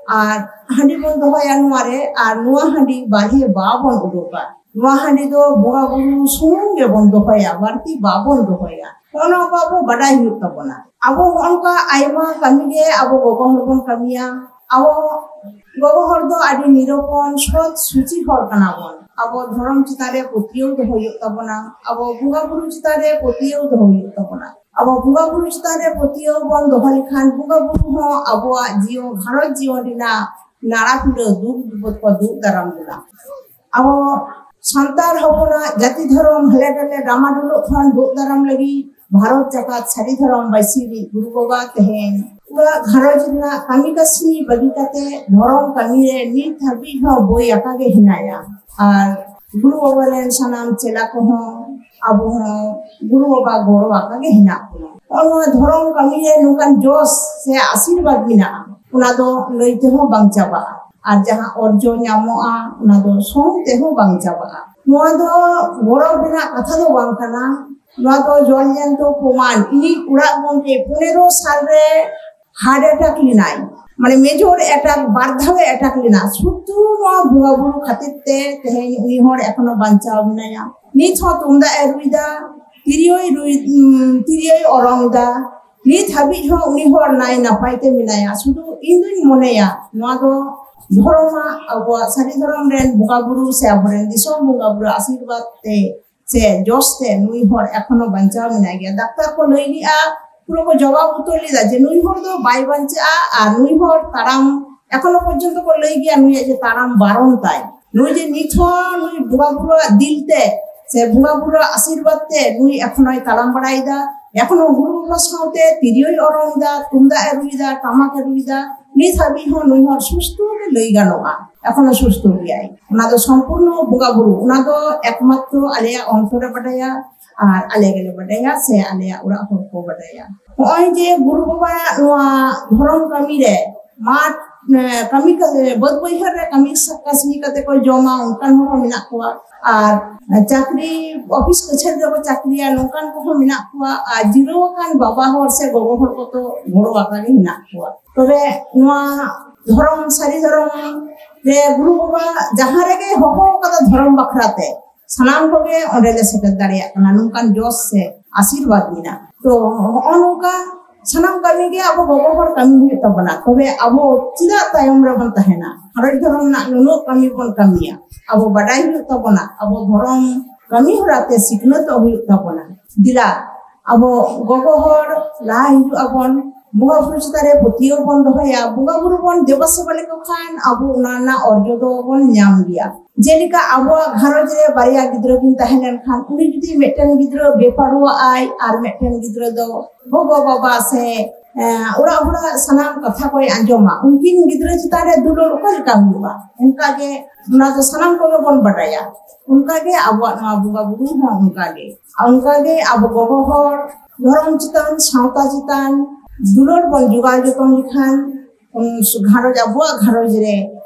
ᱟᱨ ᱦᱟᱺᱰᱤ ᱵᱚᱱ ᱫᱚᱦᱚᱭᱟ ᱱᱚᱣᱟ ᱨᱮ, ᱟᱨ ᱱᱚᱣᱟ ᱦᱟᱺᱰᱤ ᱵᱟᱨᱦᱮ ᱵᱟᱵᱚᱱ ᱩᱰᱩᱠᱟ᱾ ᱱᱚᱣᱟ ᱦᱟᱺᱰᱤ ᱫᱚ ᱵᱚᱸᱜᱟ ᱵᱩᱨᱩ ᱥᱩᱢᱩᱝ ᱜᱮᱵᱚᱱ ᱫᱚᱦᱚᱭᱟ, ᱵᱟᱹᱲᱛᱤ ᱵᱟᱵᱚᱱ ᱫᱚᱦᱚᱭᱟ᱾ ᱱᱚᱜᱼᱚ ᱱᱚᱣᱟ ᱠᱚ ᱟᱵᱚ ᱵᱟᱰᱟᱭ ᱦᱩᱭᱩᱜ ᱛᱟᱵᱚᱱᱟ᱾ ᱟᱵᱚ ᱱᱚᱜᱼᱚ ᱱᱚᱝᱠᱟ ᱟᱭᱢᱟ ᱠᱟᱹᱢᱤ ᱜᱮ ᱟᱵᱚ ᱜᱚᱜᱚ ᱦᱚᱲ ᱵᱚᱱ ᱠᱟᱹᱢᱤᱭᱟ᱾ ᱟᱵᱚ ᱜᱚᱜᱚ ᱦᱚᱲ ᱫᱚ ᱟᱹᱰᱤ ᱱᱤᱨᱚᱯᱚᱱ, ᱥᱚᱛ, ᱥᱩᱪᱤ ᱦᱚᱲ ᱠᱟᱱᱟ ᱵᱚᱱ᱾ ᱟᱵᱚ ᱫᱷᱚᱨᱚᱢ ᱪᱮᱛᱟᱱ ᱨᱮ ᱯᱟᱹᱛᱭᱟᱹᱣ ᱫᱚᱦᱚ ᱦᱩᱭᱩᱜ ᱛᱟᱵᱚᱱᱟ᱾ ᱟᱵᱚ ᱵᱚᱸᱜᱟ ᱵᱩᱨᱩ ᱪᱮᱛᱟᱱ ᱨᱮ ᱯᱟᱹᱛᱭᱟᱹᱣ ᱫᱚᱦᱚ ᱦᱩᱭᱩᱜ ᱛᱟᱵᱚᱱᱟ᱾ ᱟᱵᱚ ᱵᱚᱸᱜᱟ ᱵᱩᱨᱩ ᱪᱮᱛᱟᱱ ᱨᱮ ᱯᱟᱹᱛᱭᱟᱹᱣ ᱵᱚᱱ ᱫᱚᱦᱚ ᱞᱮᱠᱷᱟᱱ, ᱵᱚᱸᱜᱟ ᱵᱩᱨᱩ ᱦᱚᱸ ᱟᱵᱚᱣᱟᱜ ᱡᱤᱭᱚᱱ, ᱜᱷᱟᱨᱚᱸᱡᱽ ᱡᱤᱭᱚᱱ ᱨᱮᱱᱟᱜ ᱱᱟᱲᱟ ᱯᱤᱲᱟᱹ ᱫᱩᱠ ᱵᱤᱯᱚᱫ ᱠᱚ ᱫᱩᱜ ᱫᱟᱨᱟᱢ ᱵᱚᱱᱟ᱾ ᱟᱵᱚ ᱥᱟᱱᱛᱟᱲ ᱦᱚᱯᱚᱱᱟᱜ ᱡᱟᱹᱛᱤ ᱫᱷᱚᱨᱚᱢ ᱦᱟᱞᱮ ᱰᱟᱞᱮ ᱰᱟᱢᱟᱰᱳᱞᱚᱜ ᱠᱷᱚᱱ ᱫᱩᱜ ᱫᱟᱨᱟᱢ ᱞᱟᱹᱜᱤᱫ ᱵᱷᱟᱨᱚᱛ ᱡᱟᱠᱟᱛ ᱥᱟᱹᱨᱤ ᱫᱷᱚᱨᱚᱢ ᱵᱟᱹᱭᱥᱤ ᱨᱤᱡ ᱜᱩᱨᱩ ᱵᱟᱵᱟ ᱛᱮᱦᱮᱧ ᱚᱲᱟᱜ ᱜᱷᱟᱨᱚᱸᱡᱽ ᱨᱮᱱᱟᱜ ᱠᱟᱹᱢᱤ ᱠᱟᱹᱥᱱᱤ ᱵᱟᱹᱜᱤ ᱠᱟᱛᱮ ᱫᱷᱚᱨᱚᱢ ᱠᱟᱹᱢᱤ ᱨᱮ ᱱᱤᱛ ᱦᱟᱹᱵᱤᱡ ᱦᱚᱸ ᱵᱳᱭ ᱟᱠᱟ ᱜᱮ ᱦᱮᱱᱟᱭᱟ᱾ ᱟᱨ ᱜᱩᱨᱩ ᱵᱟᱵᱟ ᱨᱮᱱ ᱥᱟᱱᱟᱢ ᱪᱮᱞᱟ ᱠᱚᱦᱚᱸ ᱟᱵᱚ ᱦᱚᱸ ᱜᱩᱨᱩ ᱵᱟᱵᱟ ᱜᱚᱲᱚ ᱟᱠᱟ ᱜᱮ ᱦᱮᱱᱟᱜ ᱵᱚᱱᱟ᱾ ᱱᱚᱜᱼᱚ ᱱᱚᱣᱟ ᱫᱷᱚᱨᱚᱢ ᱠᱟᱹᱢᱤ ᱨᱮ ᱱᱚᱝᱠᱟᱱ ᱡᱚᱥ ᱥᱮ ᱟᱥᱤᱨᱵᱟᱫᱽ ᱢᱮᱱᱟᱜᱼᱟ, ᱚᱱᱟ ᱫᱚ ᱞᱟᱹᱭ ᱛᱮᱦᱚᱸ ᱵᱟᱝ ᱪᱟᱵᱟᱜᱼᱟ᱾ ᱟᱨ ᱡᱟᱦᱟᱸ ᱚᱨᱡᱚ ᱧᱟᱢᱚᱜᱼᱟ, ᱚᱱᱟ ᱫᱚ ᱥᱚᱝ ᱛᱮᱦᱚᱸ ᱵᱟᱝ ᱪᱟᱵᱟᱜᱼᱟ᱾ ᱱᱚᱣᱟ ᱫᱚ ᱜᱚᱨᱚᱵᱽ ᱨᱮᱱᱟᱜ ᱠᱟᱛᱷᱟ ᱫᱚ ᱵᱟᱝ ᱠᱟᱱᱟ᱾ ᱱᱚᱣᱟ ᱫᱚ ᱡᱚᱞ ᱡᱟᱱᱛᱚ ᱯᱨᱚᱢᱟᱱ᱾ ᱤᱧᱤᱡ ᱚᱲᱟᱜ ᱜᱚᱢᱠᱮ ᱯᱚᱱᱮᱨᱚ ᱥᱟᱞ ᱨᱮ ᱦᱟᱨᱴ ᱮᱴᱟᱠ ᱞᱮᱱᱟᱭ, ᱢᱟᱱᱮ ᱢᱮᱡᱚᱨ ᱮᱴᱟᱠ, ᱵᱟᱨ ᱫᱷᱟᱣᱮ ᱮᱴᱟᱠ ᱞᱮᱱᱟ᱾ ᱥᱩᱫᱷᱩ ᱱᱚᱣᱟ ᱵᱚᱸᱜᱟ ᱵᱩᱨᱩ ᱠᱷᱟᱹᱛᱤᱨ ᱛᱮ ᱛᱮᱦᱮᱧ ᱩᱱᱤ ᱦᱚᱲ ᱮᱠᱷᱚᱱᱳ ᱵᱟᱧᱪᱟᱣ ᱢᱮᱱᱟᱭᱟ᱾ ᱱᱤᱛ ᱦᱚᱸ ᱛᱩᱢᱫᱟᱜ ᱮ ᱨᱩᱭᱫᱟ, ᱛᱤᱨᱭᱳᱭ ᱨᱩᱭ, ᱩᱸ, ᱛᱤᱨᱭᱳᱭ ᱚᱨᱚᱝ ᱫᱟ᱾ ᱱᱤᱛ ᱦᱟᱹᱵᱤᱡ ᱦᱚᱸ ᱩᱱᱤ ᱦᱚᱲ ᱱᱟᱭ ᱱᱟᱯᱟᱭ ᱛᱮ ᱢᱮᱱᱟᱭᱟ᱾ ᱥᱩᱫᱷᱩ ᱤᱧ ᱫᱩᱧ ᱢᱚᱱᱮᱭᱟ ᱱᱚᱣᱟ ᱫᱚ ᱫᱷᱚᱨᱚᱢᱟᱜ, ᱟᱵᱚᱣᱟᱜ ᱥᱟᱹᱨᱤ ᱫᱷᱚᱨᱚᱢ ᱨᱮᱱ ᱵᱚᱸᱜᱟ ᱵᱩᱨᱩ ᱥᱮ ᱟᱵᱚᱨᱮᱱ ᱫᱤᱥᱚᱢ ᱵᱚᱸᱜᱟ ᱵᱩᱨᱩ ᱟᱥᱤᱨᱵᱟᱫᱽ ᱛᱮ ᱥᱮ ᱡᱚᱥ ᱛᱮ ᱱᱩᱭ ᱦᱚᱲ ᱮᱠᱷᱚᱱᱳ ᱵᱟᱧᱪᱟᱣ ᱢᱮᱱᱟᱭ ᱜᱮᱭᱟ᱾ ᱰᱟᱠᱛᱟᱨ ᱠᱚ ᱞᱟᱹᱭ ᱞᱮᱜᱼᱟ, ᱯᱩᱨᱟᱹ ᱠᱚ ᱡᱚᱵᱟᱵ ᱩᱛᱟᱹᱨ ᱞᱮᱫᱟ ᱡᱮ ᱱᱩᱭ ᱦᱚᱲ ᱫᱚ ᱵᱟᱭ ᱵᱟᱧᱪᱟᱜᱼᱟ, ᱟᱨ ᱱᱩᱭ ᱦᱚᱲ ᱛᱟᱲᱟᱢ, ᱮᱠᱷᱚᱱᱳ ᱯᱚᱨᱡᱚᱱᱛᱚ ᱠᱚ ᱞᱟᱹᱭ ᱜᱮᱭᱟ ᱱᱩᱭᱟᱜ ᱡᱮ ᱛᱟᱲᱟᱢ ᱵᱟᱨᱚᱱ ᱛᱟᱭ᱾ ᱱᱩᱭ ᱡᱮ ᱱᱤᱛ ᱦᱚᱸ ᱱᱩᱭ ᱵᱚᱸᱜᱟ ᱵᱩᱨᱩᱣᱟᱜ ᱫᱤᱞ ᱛᱮ ᱥᱮ ᱵᱚᱸᱜᱟ ᱵᱩᱨᱩᱣᱟᱜ ᱟᱥᱤᱨᱵᱟᱫᱽ ᱛᱮ ᱱᱩᱭ ᱮᱠᱷᱚᱱᱳᱭ ᱛᱟᱲᱟᱢ ᱵᱟᱲᱟᱭᱮᱫᱟ, ᱮᱠᱷᱚᱱᱳ ᱜᱩᱨᱩ ᱵᱟᱵᱟ ᱥᱟᱶᱛᱮ ᱛᱤᱨᱭᱳᱭ ᱚᱨᱚᱝ ᱮᱫᱟ, ᱛᱩᱢᱫᱟᱜ ᱮ ᱨᱩᱭᱮᱫᱟ, ᱴᱟᱢᱟᱠ ᱮ ᱨᱩᱭᱮᱫᱟ, ᱱᱤᱛ ᱦᱟᱹᱵᱤᱡ ᱦᱚᱸ ᱱᱩᱭ ᱦᱚᱲ ᱥᱩᱥᱛᱷ ᱜᱮ ᱞᱟᱹᱭ ᱜᱟᱱᱚᱜᱼᱟ, ᱮᱠᱷᱚᱱᱳ ᱥᱩᱥᱛᱷ ᱜᱮᱭᱟᱭ᱾ ᱚᱱᱟ ᱫᱚ ᱥᱚᱢᱯᱩᱨᱱᱚ ᱵᱚᱸᱜᱟ ᱵᱩᱨᱩ, ᱚᱱᱟ ᱫᱚ ᱮᱠᱢᱟᱛᱨᱚ ᱟᱞᱮᱭᱟᱜ ᱚᱱᱛᱚᱨᱮ ᱵᱟᱰᱟᱭᱟ ᱟᱨ ᱟᱞᱮ ᱜᱮᱞᱮ ᱵᱟᱰᱟᱭᱟ ᱥᱮ ᱟᱞᱮᱭᱟᱜ ᱚᱲᱟᱜ ᱦᱚᱲ ᱠᱚ ᱵᱟᱰᱟᱭᱟ᱾ ᱱᱚᱜᱼᱚᱭ ᱡᱮ ᱜᱩᱨᱩ ᱵᱟᱵᱟᱭᱟᱜ ᱱᱚᱣᱟ ᱫᱷᱚᱨᱚᱢ ᱠᱟᱹᱢᱤ ᱨᱮ ᱢᱟᱴ, ᱮ, ᱠᱟᱹᱢᱤ ᱠᱟ-, ᱵᱟᱹᱫᱽ ᱵᱟᱹᱭᱦᱟᱹᱲ ᱨᱮ ᱠᱟᱹᱢᱤ ᱥᱟ-, ᱠᱟᱹᱥᱱᱤ ᱠᱟᱛᱮ ᱠᱚ ᱡᱚᱢᱟ, ᱚᱱᱠᱟᱱ ᱦᱚᱲ ᱦᱚᱸ ᱢᱮᱱᱟᱜ ᱠᱚᱣᱟ᱾ ᱟᱨ ᱪᱟᱹᱠᱨᱤ, ᱚᱯᱷᱤᱥ ᱠᱟᱹᱪᱷᱟᱹᱨᱤ ᱨᱮᱠᱚ ᱪᱟᱹᱠᱨᱤᱭᱟ, ᱱᱚᱝᱠᱟᱱ ᱠᱚᱦᱚᱸ ᱢᱮᱱᱟᱜ ᱠᱚᱣᱟ᱾ ᱟᱨ ᱡᱤᱨᱟᱹᱣ ᱟᱠᱟᱱ ᱵᱟᱵᱟ ᱦᱚᱲ ᱥᱮ ᱜᱚᱜᱚ ᱦᱚᱲ ᱠᱚᱫᱚ ᱜᱚᱲᱚ ᱟᱠᱟ ᱜᱮ ᱢᱮᱱᱟᱜ ᱠᱚᱣᱟ᱾ ᱛᱚᱵᱮ ᱱᱚᱣᱟ ᱫᱷᱚᱨᱚᱢ, ᱥᱟᱹᱨᱤ ᱫᱷᱚᱨᱚᱢ ᱨᱮ ᱜᱩᱨᱩ ᱵᱟᱵᱟ ᱡᱟᱦᱟᱸ ᱨᱮᱜᱮ ᱦᱚᱦᱚ ᱠᱟᱫᱟ ᱫᱷᱚᱨᱚᱢ ᱵᱟᱠᱷᱨᱟ ᱛᱮ, ᱥᱟᱱᱟᱢ ᱠᱚᱜᱮ ᱚᱸᱰᱮ ᱞᱮ ᱥᱮᱴᱮᱨ ᱫᱟᱲᱮᱭᱟᱜ ᱠᱟᱱᱟ, ᱱᱚᱝᱠᱟᱱ ᱡᱚᱥ ᱥᱮ ᱟᱥᱤᱨᱵᱟᱫᱽ ᱢᱮᱱᱟᱜᱼᱟ᱾ ᱛᱚ ᱦᱚᱸᱜᱼᱚ ᱱᱚᱝᱠᱟ ᱥᱟᱱᱟᱢ ᱠᱟᱹᱢᱤ ᱜᱮ ᱟᱵᱚ ᱜᱚᱜᱚ ᱦᱚᱲ ᱠᱟᱹᱢᱤ ᱦᱩᱭᱩᱜ ᱛᱟᱵᱚᱱᱟ᱾ ᱛᱚᱵᱮ ᱟᱵᱚ ᱪᱮᱫᱟᱜ ᱛᱟᱭᱚᱢ ᱨᱮᱵᱚᱱ ᱛᱟᱦᱮᱱᱟ? ᱜᱷᱟᱨᱚᱸᱡᱽ ᱫᱷᱚᱨᱚᱢ ᱨᱮᱱᱟᱜ ᱱᱩᱱᱟᱹᱜ ᱠᱟᱹᱢᱤ ᱵᱚᱱ ᱠᱟᱹᱢᱤᱭᱟ, ᱟᱵᱚ ᱵᱟᱰᱟᱭ ᱦᱩᱭᱩᱜ ᱛᱟᱵᱚᱱᱟ, ᱟᱵᱚ ᱫᱷᱚᱨᱚᱢ ᱠᱟᱹᱢᱤ ᱦᱚᱨᱟ ᱛᱮ ᱥᱤᱠᱷᱱᱟᱹᱛᱚᱜ ᱦᱩᱭᱩᱜ ᱛᱟᱵᱚᱱᱟ᱾ ᱫᱮᱞᱟ ᱟᱵᱚ ᱜᱚᱜᱚ ᱦᱚᱲ ᱞᱟᱦᱟ ᱦᱤᱡᱩᱜ ᱟᱵᱚᱱ, ᱵᱚᱸᱜᱟ ᱵᱩᱨᱩ ᱪᱮᱛᱟᱱ ᱨᱮ ᱯᱟᱹᱛᱭᱟᱹᱣ ᱵᱚᱱ ᱫᱚᱦᱚᱭᱟ, ᱵᱚᱸᱜᱟ ᱵᱩᱨᱩ ᱵᱚᱱ ᱫᱮᱵᱟ ᱥᱮᱵᱟ ᱞᱮᱠᱚ ᱠᱷᱟᱱ ᱟᱵᱚ ᱚᱱᱟ ᱨᱮᱱᱟᱜ ᱚᱨᱡᱚ ᱫᱚᱵᱚᱱ ᱧᱟᱢ ᱜᱮᱭᱟ᱾ ᱡᱮᱞᱮᱠᱟ ᱟᱵᱚᱣᱟᱜ ᱜᱷᱟᱨᱚᱸᱡᱽ ᱨᱮ ᱵᱟᱨᱭᱟ ᱜᱤᱫᱽᱨᱟᱹ ᱠᱤᱱ ᱛᱟᱦᱮᱸ ᱞᱮᱱᱠᱷᱟᱱ, ᱩᱱᱤ ᱡᱩᱫᱤ ᱢᱤᱫᱴᱮᱱ ᱜᱤᱫᱽᱨᱟᱹ ᱵᱮᱯᱟᱨᱚᱜ ᱟᱭ ᱟᱨ ᱢᱤᱫᱴᱮᱱ ᱜᱤᱫᱽᱨᱟᱹ ᱫᱚ ᱜᱚᱜᱚ ᱵᱟᱵᱟ ᱥᱮ, ᱮᱸ, ᱚᱲᱟᱜ ᱦᱚᱲᱟᱜ ᱥᱟᱱᱟᱢ ᱠᱟᱛᱷᱟ ᱠᱚᱭ ᱟᱸᱡᱚᱢᱟ, ᱩᱱᱠᱤᱱ ᱜᱤᱫᱽᱨᱟᱹ ᱪᱮᱛᱟᱱ ᱨᱮ ᱫᱩᱞᱟᱹᱲ ᱚᱠᱟ ᱞᱮᱠᱟ ᱦᱩᱭᱩᱜᱼᱟ? ᱚᱱᱠᱟ ᱜᱮ ᱚᱱᱟ ᱫᱚ ᱥᱟᱱᱟᱢ ᱠᱚᱜᱮ ᱵᱚᱱ ᱵᱟᱰᱟᱭᱟ᱾ ᱚᱱᱠᱟ ᱜᱮ ᱟᱵᱚᱣᱟᱜ ᱱᱚᱣᱟ ᱵᱚᱸᱜᱟ ᱵᱩᱨᱩ ᱦᱚᱸ ᱚᱱᱠᱟ ᱜᱮ, ᱚᱱᱠᱟ ᱜᱮ ᱟᱵᱚ ᱜᱚᱜᱚ ᱦᱚᱲ ᱫᱷᱚᱨᱚᱢ ᱪᱮᱛᱟᱱ, ᱥᱟᱶᱛᱟ ᱪᱮᱛᱟᱱ ᱫᱩᱞᱟᱹᱲ ᱵᱚᱱ ᱡᱚᱜᱟᱣ ᱡᱚᱛᱚᱱ ᱞᱮᱠᱷᱟᱱ, ᱩᱱ ᱥᱩ-, ᱜᱷᱟᱨᱚᱸᱡᱽ, ᱟᱵᱚᱣᱟᱜ ᱜᱷᱟᱨᱚᱸᱡᱽ ᱨᱮ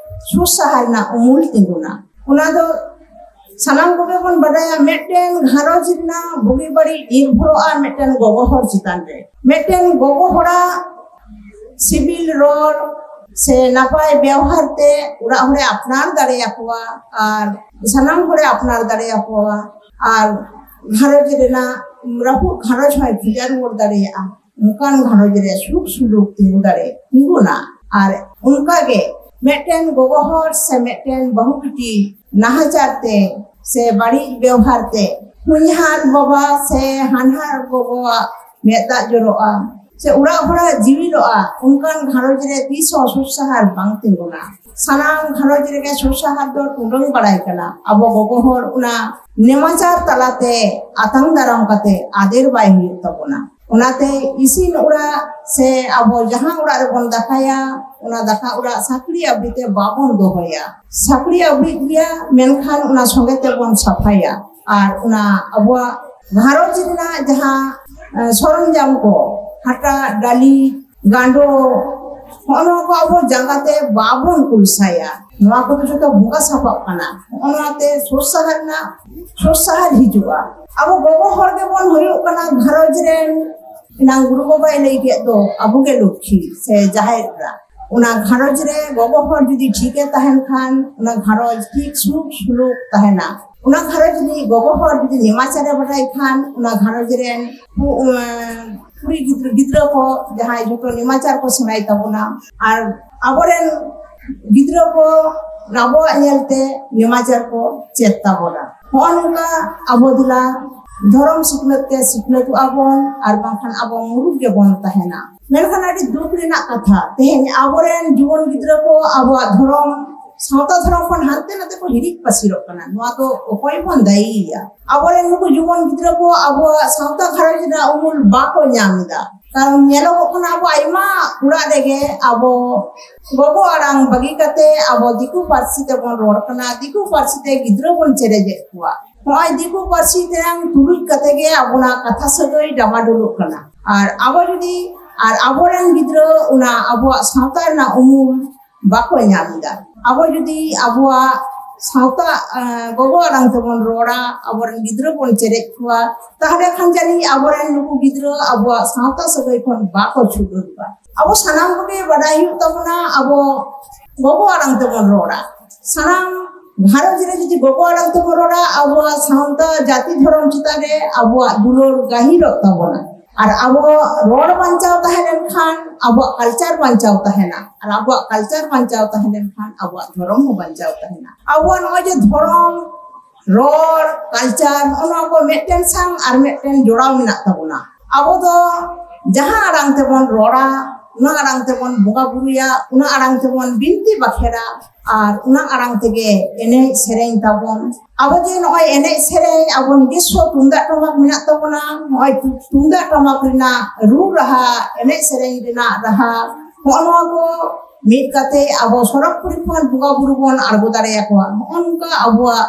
ᱥᱩᱨ ᱥᱟᱦᱟᱨ ᱨᱮᱱᱟᱜ ᱩᱢᱩᱞ ᱛᱤᱸᱜᱩᱱᱟ᱾ ᱚᱱᱟ ᱫᱚ ᱥᱟᱱᱟᱢ ᱠᱚᱜᱮ ᱵᱚᱱ ᱵᱟᱰᱟᱭᱟ, ᱢᱤᱫᱴᱮᱱ ᱜᱷᱟᱨᱚᱸᱡᱽ ᱨᱮᱱᱟᱜ ᱵᱩᱜᱤ ᱵᱟᱹᱲᱤᱡ ᱱᱤᱨᱵᱷᱚᱨᱚᱜᱼᱟ ᱢᱤᱫᱴᱮᱱ ᱜᱚᱜᱚ ᱦᱚᱲ ᱪᱮᱛᱟᱱ ᱨᱮ᱾ ᱢᱤᱫᱴᱮᱱ ᱜᱚᱜᱚ ᱦᱚᱲᱟᱜ ᱥᱤᱵᱤᱞ ᱨᱚᱲ ᱥᱮ ᱱᱟᱯᱟᱭ ᱵᱮᱣᱦᱟᱨ ᱛᱮ ᱚᱲᱟᱜ ᱦᱚᱲᱮ ᱟᱯᱱᱟᱨ ᱫᱟᱲᱮᱭᱟᱠᱚᱣᱟ ᱟᱨ ᱥᱟᱱᱟᱢ ᱦᱚᱲᱮ ᱟᱯᱱᱟᱨ ᱫᱟᱲᱮᱭᱟᱠᱚᱣᱟ ᱟᱨ ᱜᱷᱟᱨᱚᱸᱡᱽ ᱨᱮᱱᱟᱜ ᱨᱟᱹᱯᱩᱫ ᱜᱷᱟᱨᱚᱸᱡᱽ ᱦᱚᱸᱭ ᱵᱷᱮᱡᱟ ᱨᱩᱣᱟᱹᱲ ᱫᱟᱲᱮᱭᱟᱜᱼᱟ᱾ ᱚᱱᱠᱟᱱ ᱜᱷᱟᱨᱚᱸᱡᱽ ᱨᱮ ᱥᱩᱠ ᱥᱩᱞᱩᱠ ᱛᱤᱸᱜᱩ ᱫᱟᱲᱮ ᱛᱤᱸᱜᱩᱱᱟ᱾ ᱟᱨ ᱚᱱᱠᱟᱜᱮ ᱢᱤᱫᱴᱮᱱ ᱜᱚᱜᱚ ᱦᱚᱲ ᱥᱮ ᱢᱤᱫᱴᱮᱱ ᱵᱟᱹᱦᱩ ᱵᱤᱴᱤ ᱱᱟᱦᱟᱪᱟᱨ ᱛᱮ ᱥᱮ ᱵᱟᱹᱲᱤᱡ ᱵᱮᱣᱦᱟᱨ ᱛᱮ ᱦᱚᱧᱦᱟᱨ ᱵᱟᱵᱟ ᱥᱮ ᱦᱟᱱᱦᱟᱨ ᱜᱚᱜᱚᱣᱟᱜ ᱢᱮᱫ ᱫᱟᱜ ᱡᱚᱨᱚᱜᱼᱟ ᱥᱮ ᱚᱲᱟᱜ ᱦᱚᱲᱟᱜ ᱡᱤᱣᱤ ᱞᱚᱜᱼᱟ, ᱚᱱᱠᱟᱱ ᱜᱷᱟᱨᱚᱸᱡᱽ ᱨᱮ ᱛᱤᱥ ᱦᱚᱸ ᱥᱩᱠ ᱥᱟᱦᱟᱨ ᱵᱟᱝ ᱛᱤᱸᱜᱩᱱᱟ᱾ ᱥᱟᱱᱟᱢ ᱜᱷᱟᱨᱚᱸᱡᱽ ᱨᱮᱜᱮ ᱥᱩᱠ ᱥᱟᱦᱟᱨ ᱫᱚ ᱴᱩᱰᱟᱹᱝ ᱵᱟᱲᱟᱭ ᱠᱟᱱᱟ᱾ ᱟᱵᱚ ᱜᱚᱜᱚ ᱦᱚᱲ ᱚᱱᱟ ᱱᱮᱢᱟᱪᱟᱨ ᱛᱟᱞᱟᱛᱮ ᱟᱛᱟᱝ ᱫᱟᱨᱟᱢ ᱠᱟᱛᱮ ᱟᱫᱮᱨ ᱵᱟᱭ ᱦᱩᱭᱩᱜ ᱛᱟᱵᱚᱱᱟ᱾ ᱚᱱᱟᱛᱮ ᱤᱥᱤᱱ ᱚᱲᱟᱜ ᱥᱮ ᱟᱵᱚ ᱡᱟᱦᱟᱸ ᱚᱲᱟᱜ ᱨᱮᱵᱚᱱ ᱫᱟᱠᱟᱭᱟ, ᱚᱱᱟ ᱫᱟᱠᱟ ᱚᱲᱟᱜ ᱥᱟᱠᱲᱤ ᱟᱵᱲᱤ ᱛᱮ ᱵᱟᱵᱚᱱ ᱫᱚᱦᱚᱭᱟ᱾ ᱥᱟᱠᱲᱤ ᱟᱵᱲᱤ ᱜᱮᱭᱟ, ᱢᱮᱱᱠᱷᱟᱱ ᱚᱱᱟ ᱥᱚᱸᱜᱮ ᱛᱮᱵᱚᱱ ᱥᱟᱯᱷᱟᱭᱟ᱾ ᱟᱨ ᱚᱱᱟ ᱟᱵᱚᱣᱟᱜ ᱜᱷᱟᱨᱚᱸᱡᱽ ᱨᱮᱱᱟᱜ ᱡᱟᱦᱟᱸ, ᱮ, ᱥᱚᱨᱚᱧᱡᱟᱢ ᱠᱚ, ᱦᱟᱴᱟᱜ, ᱰᱟᱹᱞᱤ, ᱜᱟᱸᱰᱚ, ᱦᱚᱸᱜᱼᱚ ᱱᱚᱣᱟ ᱠᱚ ᱟᱵᱚ ᱡᱟᱸᱜᱟ ᱛᱮ ᱵᱟᱵᱚᱱ ᱠᱩᱞᱥᱟᱭᱟ᱾ ᱱᱚᱣᱟ ᱠᱚᱫᱚ ᱡᱚᱛᱚ ᱵᱚᱸᱜᱟ ᱥᱟᱯᱟᱵ ᱠᱟᱱᱟ᱾ ᱦᱚᱸᱜᱼᱚ ᱱᱚᱣᱟ ᱛᱮ ᱥᱩᱨ ᱥᱟᱦᱟᱨ ᱨᱮᱱᱟᱜ, ᱥᱩᱨ ᱥᱟᱦᱟᱨ ᱦᱤᱡᱩᱜᱼᱟ᱾ ᱟᱵᱚ ᱜᱚᱜᱚ ᱦᱚᱲ ᱜᱮᱵᱚᱱ ᱦᱩᱭᱩᱜ ᱠᱟᱱᱟ ᱜᱷᱟᱨᱚᱸᱡᱽ ᱨᱮᱱ ᱮᱱᱟᱝ ᱜᱩᱨᱩ ᱵᱟᱵᱟᱭ ᱞᱟᱹᱭ ᱠᱮᱫ ᱫᱚ, ᱟᱵᱚ ᱜᱮ ᱞᱚᱠᱠᱷᱤ ᱥᱮ ᱡᱟᱦᱮᱨ ᱮᱨᱟ᱾ ᱚᱱᱟ ᱜᱷᱟᱨᱚᱸᱡᱽ ᱨᱮ ᱜᱚᱜᱚ ᱦᱚᱲ ᱡᱩᱫᱤ ᱴᱷᱤᱠᱮ ᱛᱟᱦᱮᱱ ᱠᱷᱟᱱ, ᱚᱱᱟ ᱜᱷᱟᱨᱚᱸᱡᱽ ᱴᱷᱤᱠ ᱥᱩᱠ ᱥᱩᱞᱩᱠ ᱛᱟᱦᱮᱱᱟ᱾ ᱚᱱᱟ ᱜᱷᱟᱨᱚᱸᱡᱽ ᱨᱤᱱᱤᱡ ᱜᱚᱜᱚ ᱦᱚᱲ ᱡᱩᱫᱤ ᱱᱮᱢᱟᱪᱟᱨᱮ ᱵᱟᱰᱟᱭ ᱠᱷᱟᱱ, ᱚᱱᱟ ᱜᱷᱟᱨᱚᱸᱡᱽ ᱨᱮᱱ ᱠᱩ-, ᱮᱸ, ᱠᱩᱲᱤ ᱜᱤᱫᱽᱨᱟᱹ, ᱜᱤᱫᱽᱨᱟᱹ ᱠᱚ ᱡᱟᱦᱟᱸᱭ ᱡᱷᱚᱛᱚ ᱱᱮᱢᱟᱪᱟᱨ ᱠᱚ ᱥᱮᱬᱟᱭ ᱛᱟᱵᱚᱱᱟ᱾ ᱟᱨ ᱟᱵᱚᱨᱮᱱ ᱜᱤᱫᱽᱨᱟᱹ ᱠᱚ ᱟᱵᱚᱣᱟᱜ ᱧᱮᱞᱛᱮ ᱱᱮᱢᱟᱪᱟᱨ ᱠᱚ ᱪᱮᱫ ᱛᱟᱵᱚᱱᱟ᱾ ᱦᱚᱸᱜᱼᱚ ᱱᱚᱝᱠᱟ ᱟᱵᱚ ᱫᱮᱞᱟ ᱫᱷᱚᱨᱚᱢ ᱥᱤᱠᱷᱱᱟᱹᱛ ᱛᱮ ᱥᱤᱠᱷᱱᱟᱹᱛᱚᱜᱼᱟ ᱵᱚᱱ, ᱟᱨ ᱵᱟᱝᱠᱷᱟᱱ ᱟᱵᱚ ᱢᱩᱨᱩᱠ ᱜᱮᱵᱚᱱ ᱛᱟᱦᱮᱱᱟ᱾ ᱢᱮᱱᱠᱷᱟᱱ ᱟᱹᱰᱤ ᱫᱩᱠ ᱨᱮᱱᱟᱜ ᱠᱟᱛᱷᱟ, ᱛᱮᱦᱮᱧ ᱟᱵᱚᱨᱮᱱ ᱡᱩᱣᱟᱹᱱ ᱜᱤᱫᱽᱨᱟᱹ ᱠᱚ ᱟᱵᱚᱣᱟᱜ ᱫᱷᱚᱨᱚᱢ, ᱥᱟᱶᱛᱟ ᱫᱷᱚᱨᱚᱢ ᱠᱷᱚᱱ ᱦᱟᱱᱛᱮ ᱱᱟᱛᱮ ᱠᱚ ᱦᱤᱨᱤᱡ ᱯᱟᱹᱥᱤᱨᱚᱜ ᱠᱟᱱᱟ᱾ ᱱᱚᱣᱟ ᱫᱚ ᱚᱠᱚᱭ ᱵᱚᱱ ᱫᱟᱭᱤᱭᱟ? ᱟᱵᱚᱨᱮᱱ ᱱᱩᱠᱩ ᱡᱩᱣᱟᱹᱱ ᱜᱤᱫᱽᱨᱟᱹ ᱠᱚ ᱟᱵᱚᱣᱟᱜ ᱥᱟᱶᱛᱟ ᱜᱷᱟᱨᱚᱸᱡᱽ ᱨᱮᱱᱟᱜ ᱩᱢᱩᱞ ᱵᱟᱠᱚ ᱧᱟᱢ ᱮᱫᱟ᱾ ᱠᱟᱨᱚᱱ ᱧᱮᱞᱚᱜᱚᱜ ᱠᱟᱱᱟ, ᱟᱵᱚ ᱟᱭᱢᱟ ᱚᱲᱟᱜ ᱨᱮᱜᱮ ᱟᱵᱚ ᱜᱚᱜᱚ ᱟᱲᱟᱝ ᱵᱟᱹᱜᱤ ᱠᱟᱛᱮ ᱟᱵᱚ ᱫᱤᱠᱩ ᱯᱟᱹᱨᱥᱤ ᱛᱮᱵᱚᱱ ᱨᱚᱲ ᱠᱟᱱᱟ, ᱫᱤᱠᱩ ᱯᱟᱹᱨᱥᱤ ᱛᱮ ᱜᱤᱫᱽᱨᱟᱹ ᱵᱚᱱ ᱪᱮᱨᱮᱡᱮᱫ ᱠᱚᱣᱟ᱾ ᱱᱚᱜᱼᱚᱭ ᱫᱤᱠᱩ ᱯᱟᱹᱨᱥᱤ ᱛᱮ ᱛᱩᱞᱩᱡ ᱠᱟᱛᱮ ᱜᱮ ᱟᱵᱚᱱᱟᱜ ᱠᱟᱛᱷᱟ ᱥᱟᱹᱜᱟᱹᱭ ᱰᱟᱢᱟᱰᱳᱞᱚᱜ ᱠᱟᱱᱟ᱾ ᱟᱨ ᱟᱵᱚ ᱡᱩᱫᱤ, ᱟᱨ ᱟᱵᱚᱨᱮᱱ ᱜᱤᱫᱽᱨᱟᱹ ᱚᱱᱟ ᱟᱵᱚᱣᱟᱜ ᱥᱟᱶᱛᱟ ᱨᱮᱱᱟᱜ ᱩᱢᱩᱞ ᱵᱟᱠᱚ ᱧᱟᱢ ᱮᱫᱟ᱾ ᱟᱵᱚ ᱡᱩᱫᱤ ᱟᱵᱚᱣᱟᱜ ᱥᱟᱶᱛᱟ, ᱮᱸ, ᱜᱚᱜᱚ ᱟᱲᱟᱝ ᱛᱮᱵᱚᱱ ᱨᱚᱲᱟ, ᱟᱵᱚᱨᱮᱱ ᱜᱤᱫᱽᱨᱟᱹ ᱵᱚᱱ ᱪᱮᱨᱮᱡ ᱠᱚᱣᱟ, ᱛᱟᱦᱚᱞᱮ ᱠᱷᱟᱱ ᱡᱟᱹᱱᱤᱡ ᱟᱵᱚᱨᱮᱱ ᱱᱩᱠᱩ ᱜᱤᱫᱽᱨᱟᱹ ᱟᱵᱚᱣᱟᱜ ᱥᱟᱶᱛᱟ ᱥᱟᱹᱜᱟᱹᱭ ᱠᱷᱚᱱ ᱵᱟᱠᱚ ᱪᱷᱩᱰᱟᱹᱨᱚᱜᱼᱟ᱾ ᱟᱵᱚ ᱥᱟᱱᱟᱢ ᱠᱚᱜᱮ ᱵᱟᱰᱟᱭ ᱦᱩᱭᱩᱜ ᱛᱟᱵᱚᱱᱟ, ᱟᱵᱚ ᱜᱚᱜᱚ ᱟᱲᱟᱝ ᱛᱮᱵᱚᱱ ᱨᱚᱲᱟ᱾ ᱥᱟᱱᱟᱢ ᱜᱷᱟᱨᱚᱸᱡᱽ ᱨᱮ ᱡᱩᱫᱤ ᱜᱚᱜᱚ ᱟᱲᱟᱝ ᱛᱮᱵᱚᱱ ᱨᱚᱲᱟ, ᱟᱵᱚᱣᱟᱜ ᱥᱟᱶᱛᱟ, ᱡᱟᱹᱛᱤ, ᱫᱷᱚᱨᱚᱢ ᱪᱮᱛᱟᱱ ᱨᱮ ᱟᱵᱚᱣᱟᱜ ᱫᱩᱞᱟᱹᱲ ᱜᱟᱹᱦᱤᱨᱚᱜ ᱛᱟᱵᱚᱱᱟ᱾ ᱟᱨ ᱟᱵᱚ ᱨᱚᱲ ᱵᱟᱧᱪᱟᱣ ᱛᱟᱦᱮᱸ ᱞᱮᱱᱠᱷᱟᱱ ᱟᱵᱚᱣᱟᱜ culture ᱵᱟᱧᱪᱟᱣ ᱛᱟᱦᱮᱱᱟ, ᱟᱨ ᱟᱵᱚᱣᱟᱜ culture ᱵᱟᱧᱪᱟᱣ ᱛᱟᱦᱮᱸ ᱞᱮᱱᱠᱷᱟᱱ ᱟᱵᱚᱣᱟᱜ ᱫᱷᱚᱨᱚᱢ ᱦᱚᱸ ᱵᱟᱧᱪᱟᱣ ᱛᱟᱦᱮᱱᱟ᱾ ᱟᱵᱚᱣᱟᱜ ᱱᱚᱜᱼᱚᱭ ᱡᱮ ᱫᱷᱚᱨᱚᱢ, ᱨᱚᱲ, culture, ᱱᱚᱜᱼᱚ ᱱᱚᱣᱟ ᱠᱚ ᱢᱤᱫᱴᱮᱱ ᱥᱟᱶ ᱟᱨ ᱢᱤᱫᱴᱮᱱ ᱡᱚᱲᱟᱣ ᱢᱮᱱᱟᱜ ᱛᱟᱵᱚᱱᱟ᱾ ᱟᱵᱚ ᱫᱚ ᱡᱟᱦᱟᱸ ᱟᱲᱟᱝ ᱛᱮᱵᱚᱱ ᱨᱚᱲᱟ, ᱚᱱᱟ ᱟᱲᱟᱝ ᱛᱮᱵᱚᱱ ᱵᱚᱸᱜᱟ ᱵᱩᱨᱩᱭᱟ, ᱚᱱᱟ ᱟᱲᱟᱝ ᱛᱮᱵᱚᱱ ᱵᱤᱱᱛᱤ ᱵᱟᱠᱷᱮᱲᱟ, ᱟᱨ ᱚᱱᱟ ᱟᱲᱟᱝ ᱛᱮᱜᱮ ᱮᱱᱮᱡ ᱥᱮᱨᱮᱧ ᱛᱟᱵᱚᱱ᱾ ᱟᱵᱚ ᱡᱮ ᱱᱚᱜᱼᱚᱭ ᱮᱱᱮᱡ ᱥᱮᱨᱮᱧ, ᱟᱵᱚ ᱱᱤᱡᱚᱥᱥᱚ ᱛᱩᱢᱫᱟᱜ ᱴᱟᱢᱟᱠ ᱢᱮᱱᱟᱜ ᱛᱟᱵᱚᱱᱟ, ᱱᱚᱜᱼᱚᱭ ᱛᱩ-, ᱛᱩᱢᱫᱟᱜ ᱴᱟᱢᱟᱠ ᱨᱮᱱᱟᱜ ᱨᱩ ᱨᱟᱦᱟ, ᱮᱱᱮᱡ ᱥᱮᱨᱮᱧ ᱨᱮᱱᱟᱜ ᱨᱟᱦᱟ, ᱱᱚᱜᱼᱚ ᱱᱚᱣᱟ ᱠᱚ ᱢᱤᱫ ᱠᱟᱛᱮ ᱟᱵᱚ ᱥᱚᱨᱚᱜᱽᱯᱩᱨᱤ ᱠᱷᱚᱱ ᱵᱚᱸᱜᱟ ᱵᱩᱨᱩ ᱵᱚᱱ ᱟᱬᱜᱚ ᱫᱟᱲᱮᱭᱟᱠᱚᱣᱟ᱾ ᱱᱚᱜᱼᱚ ᱱᱚᱝᱠᱟ ᱟᱵᱚᱣᱟᱜ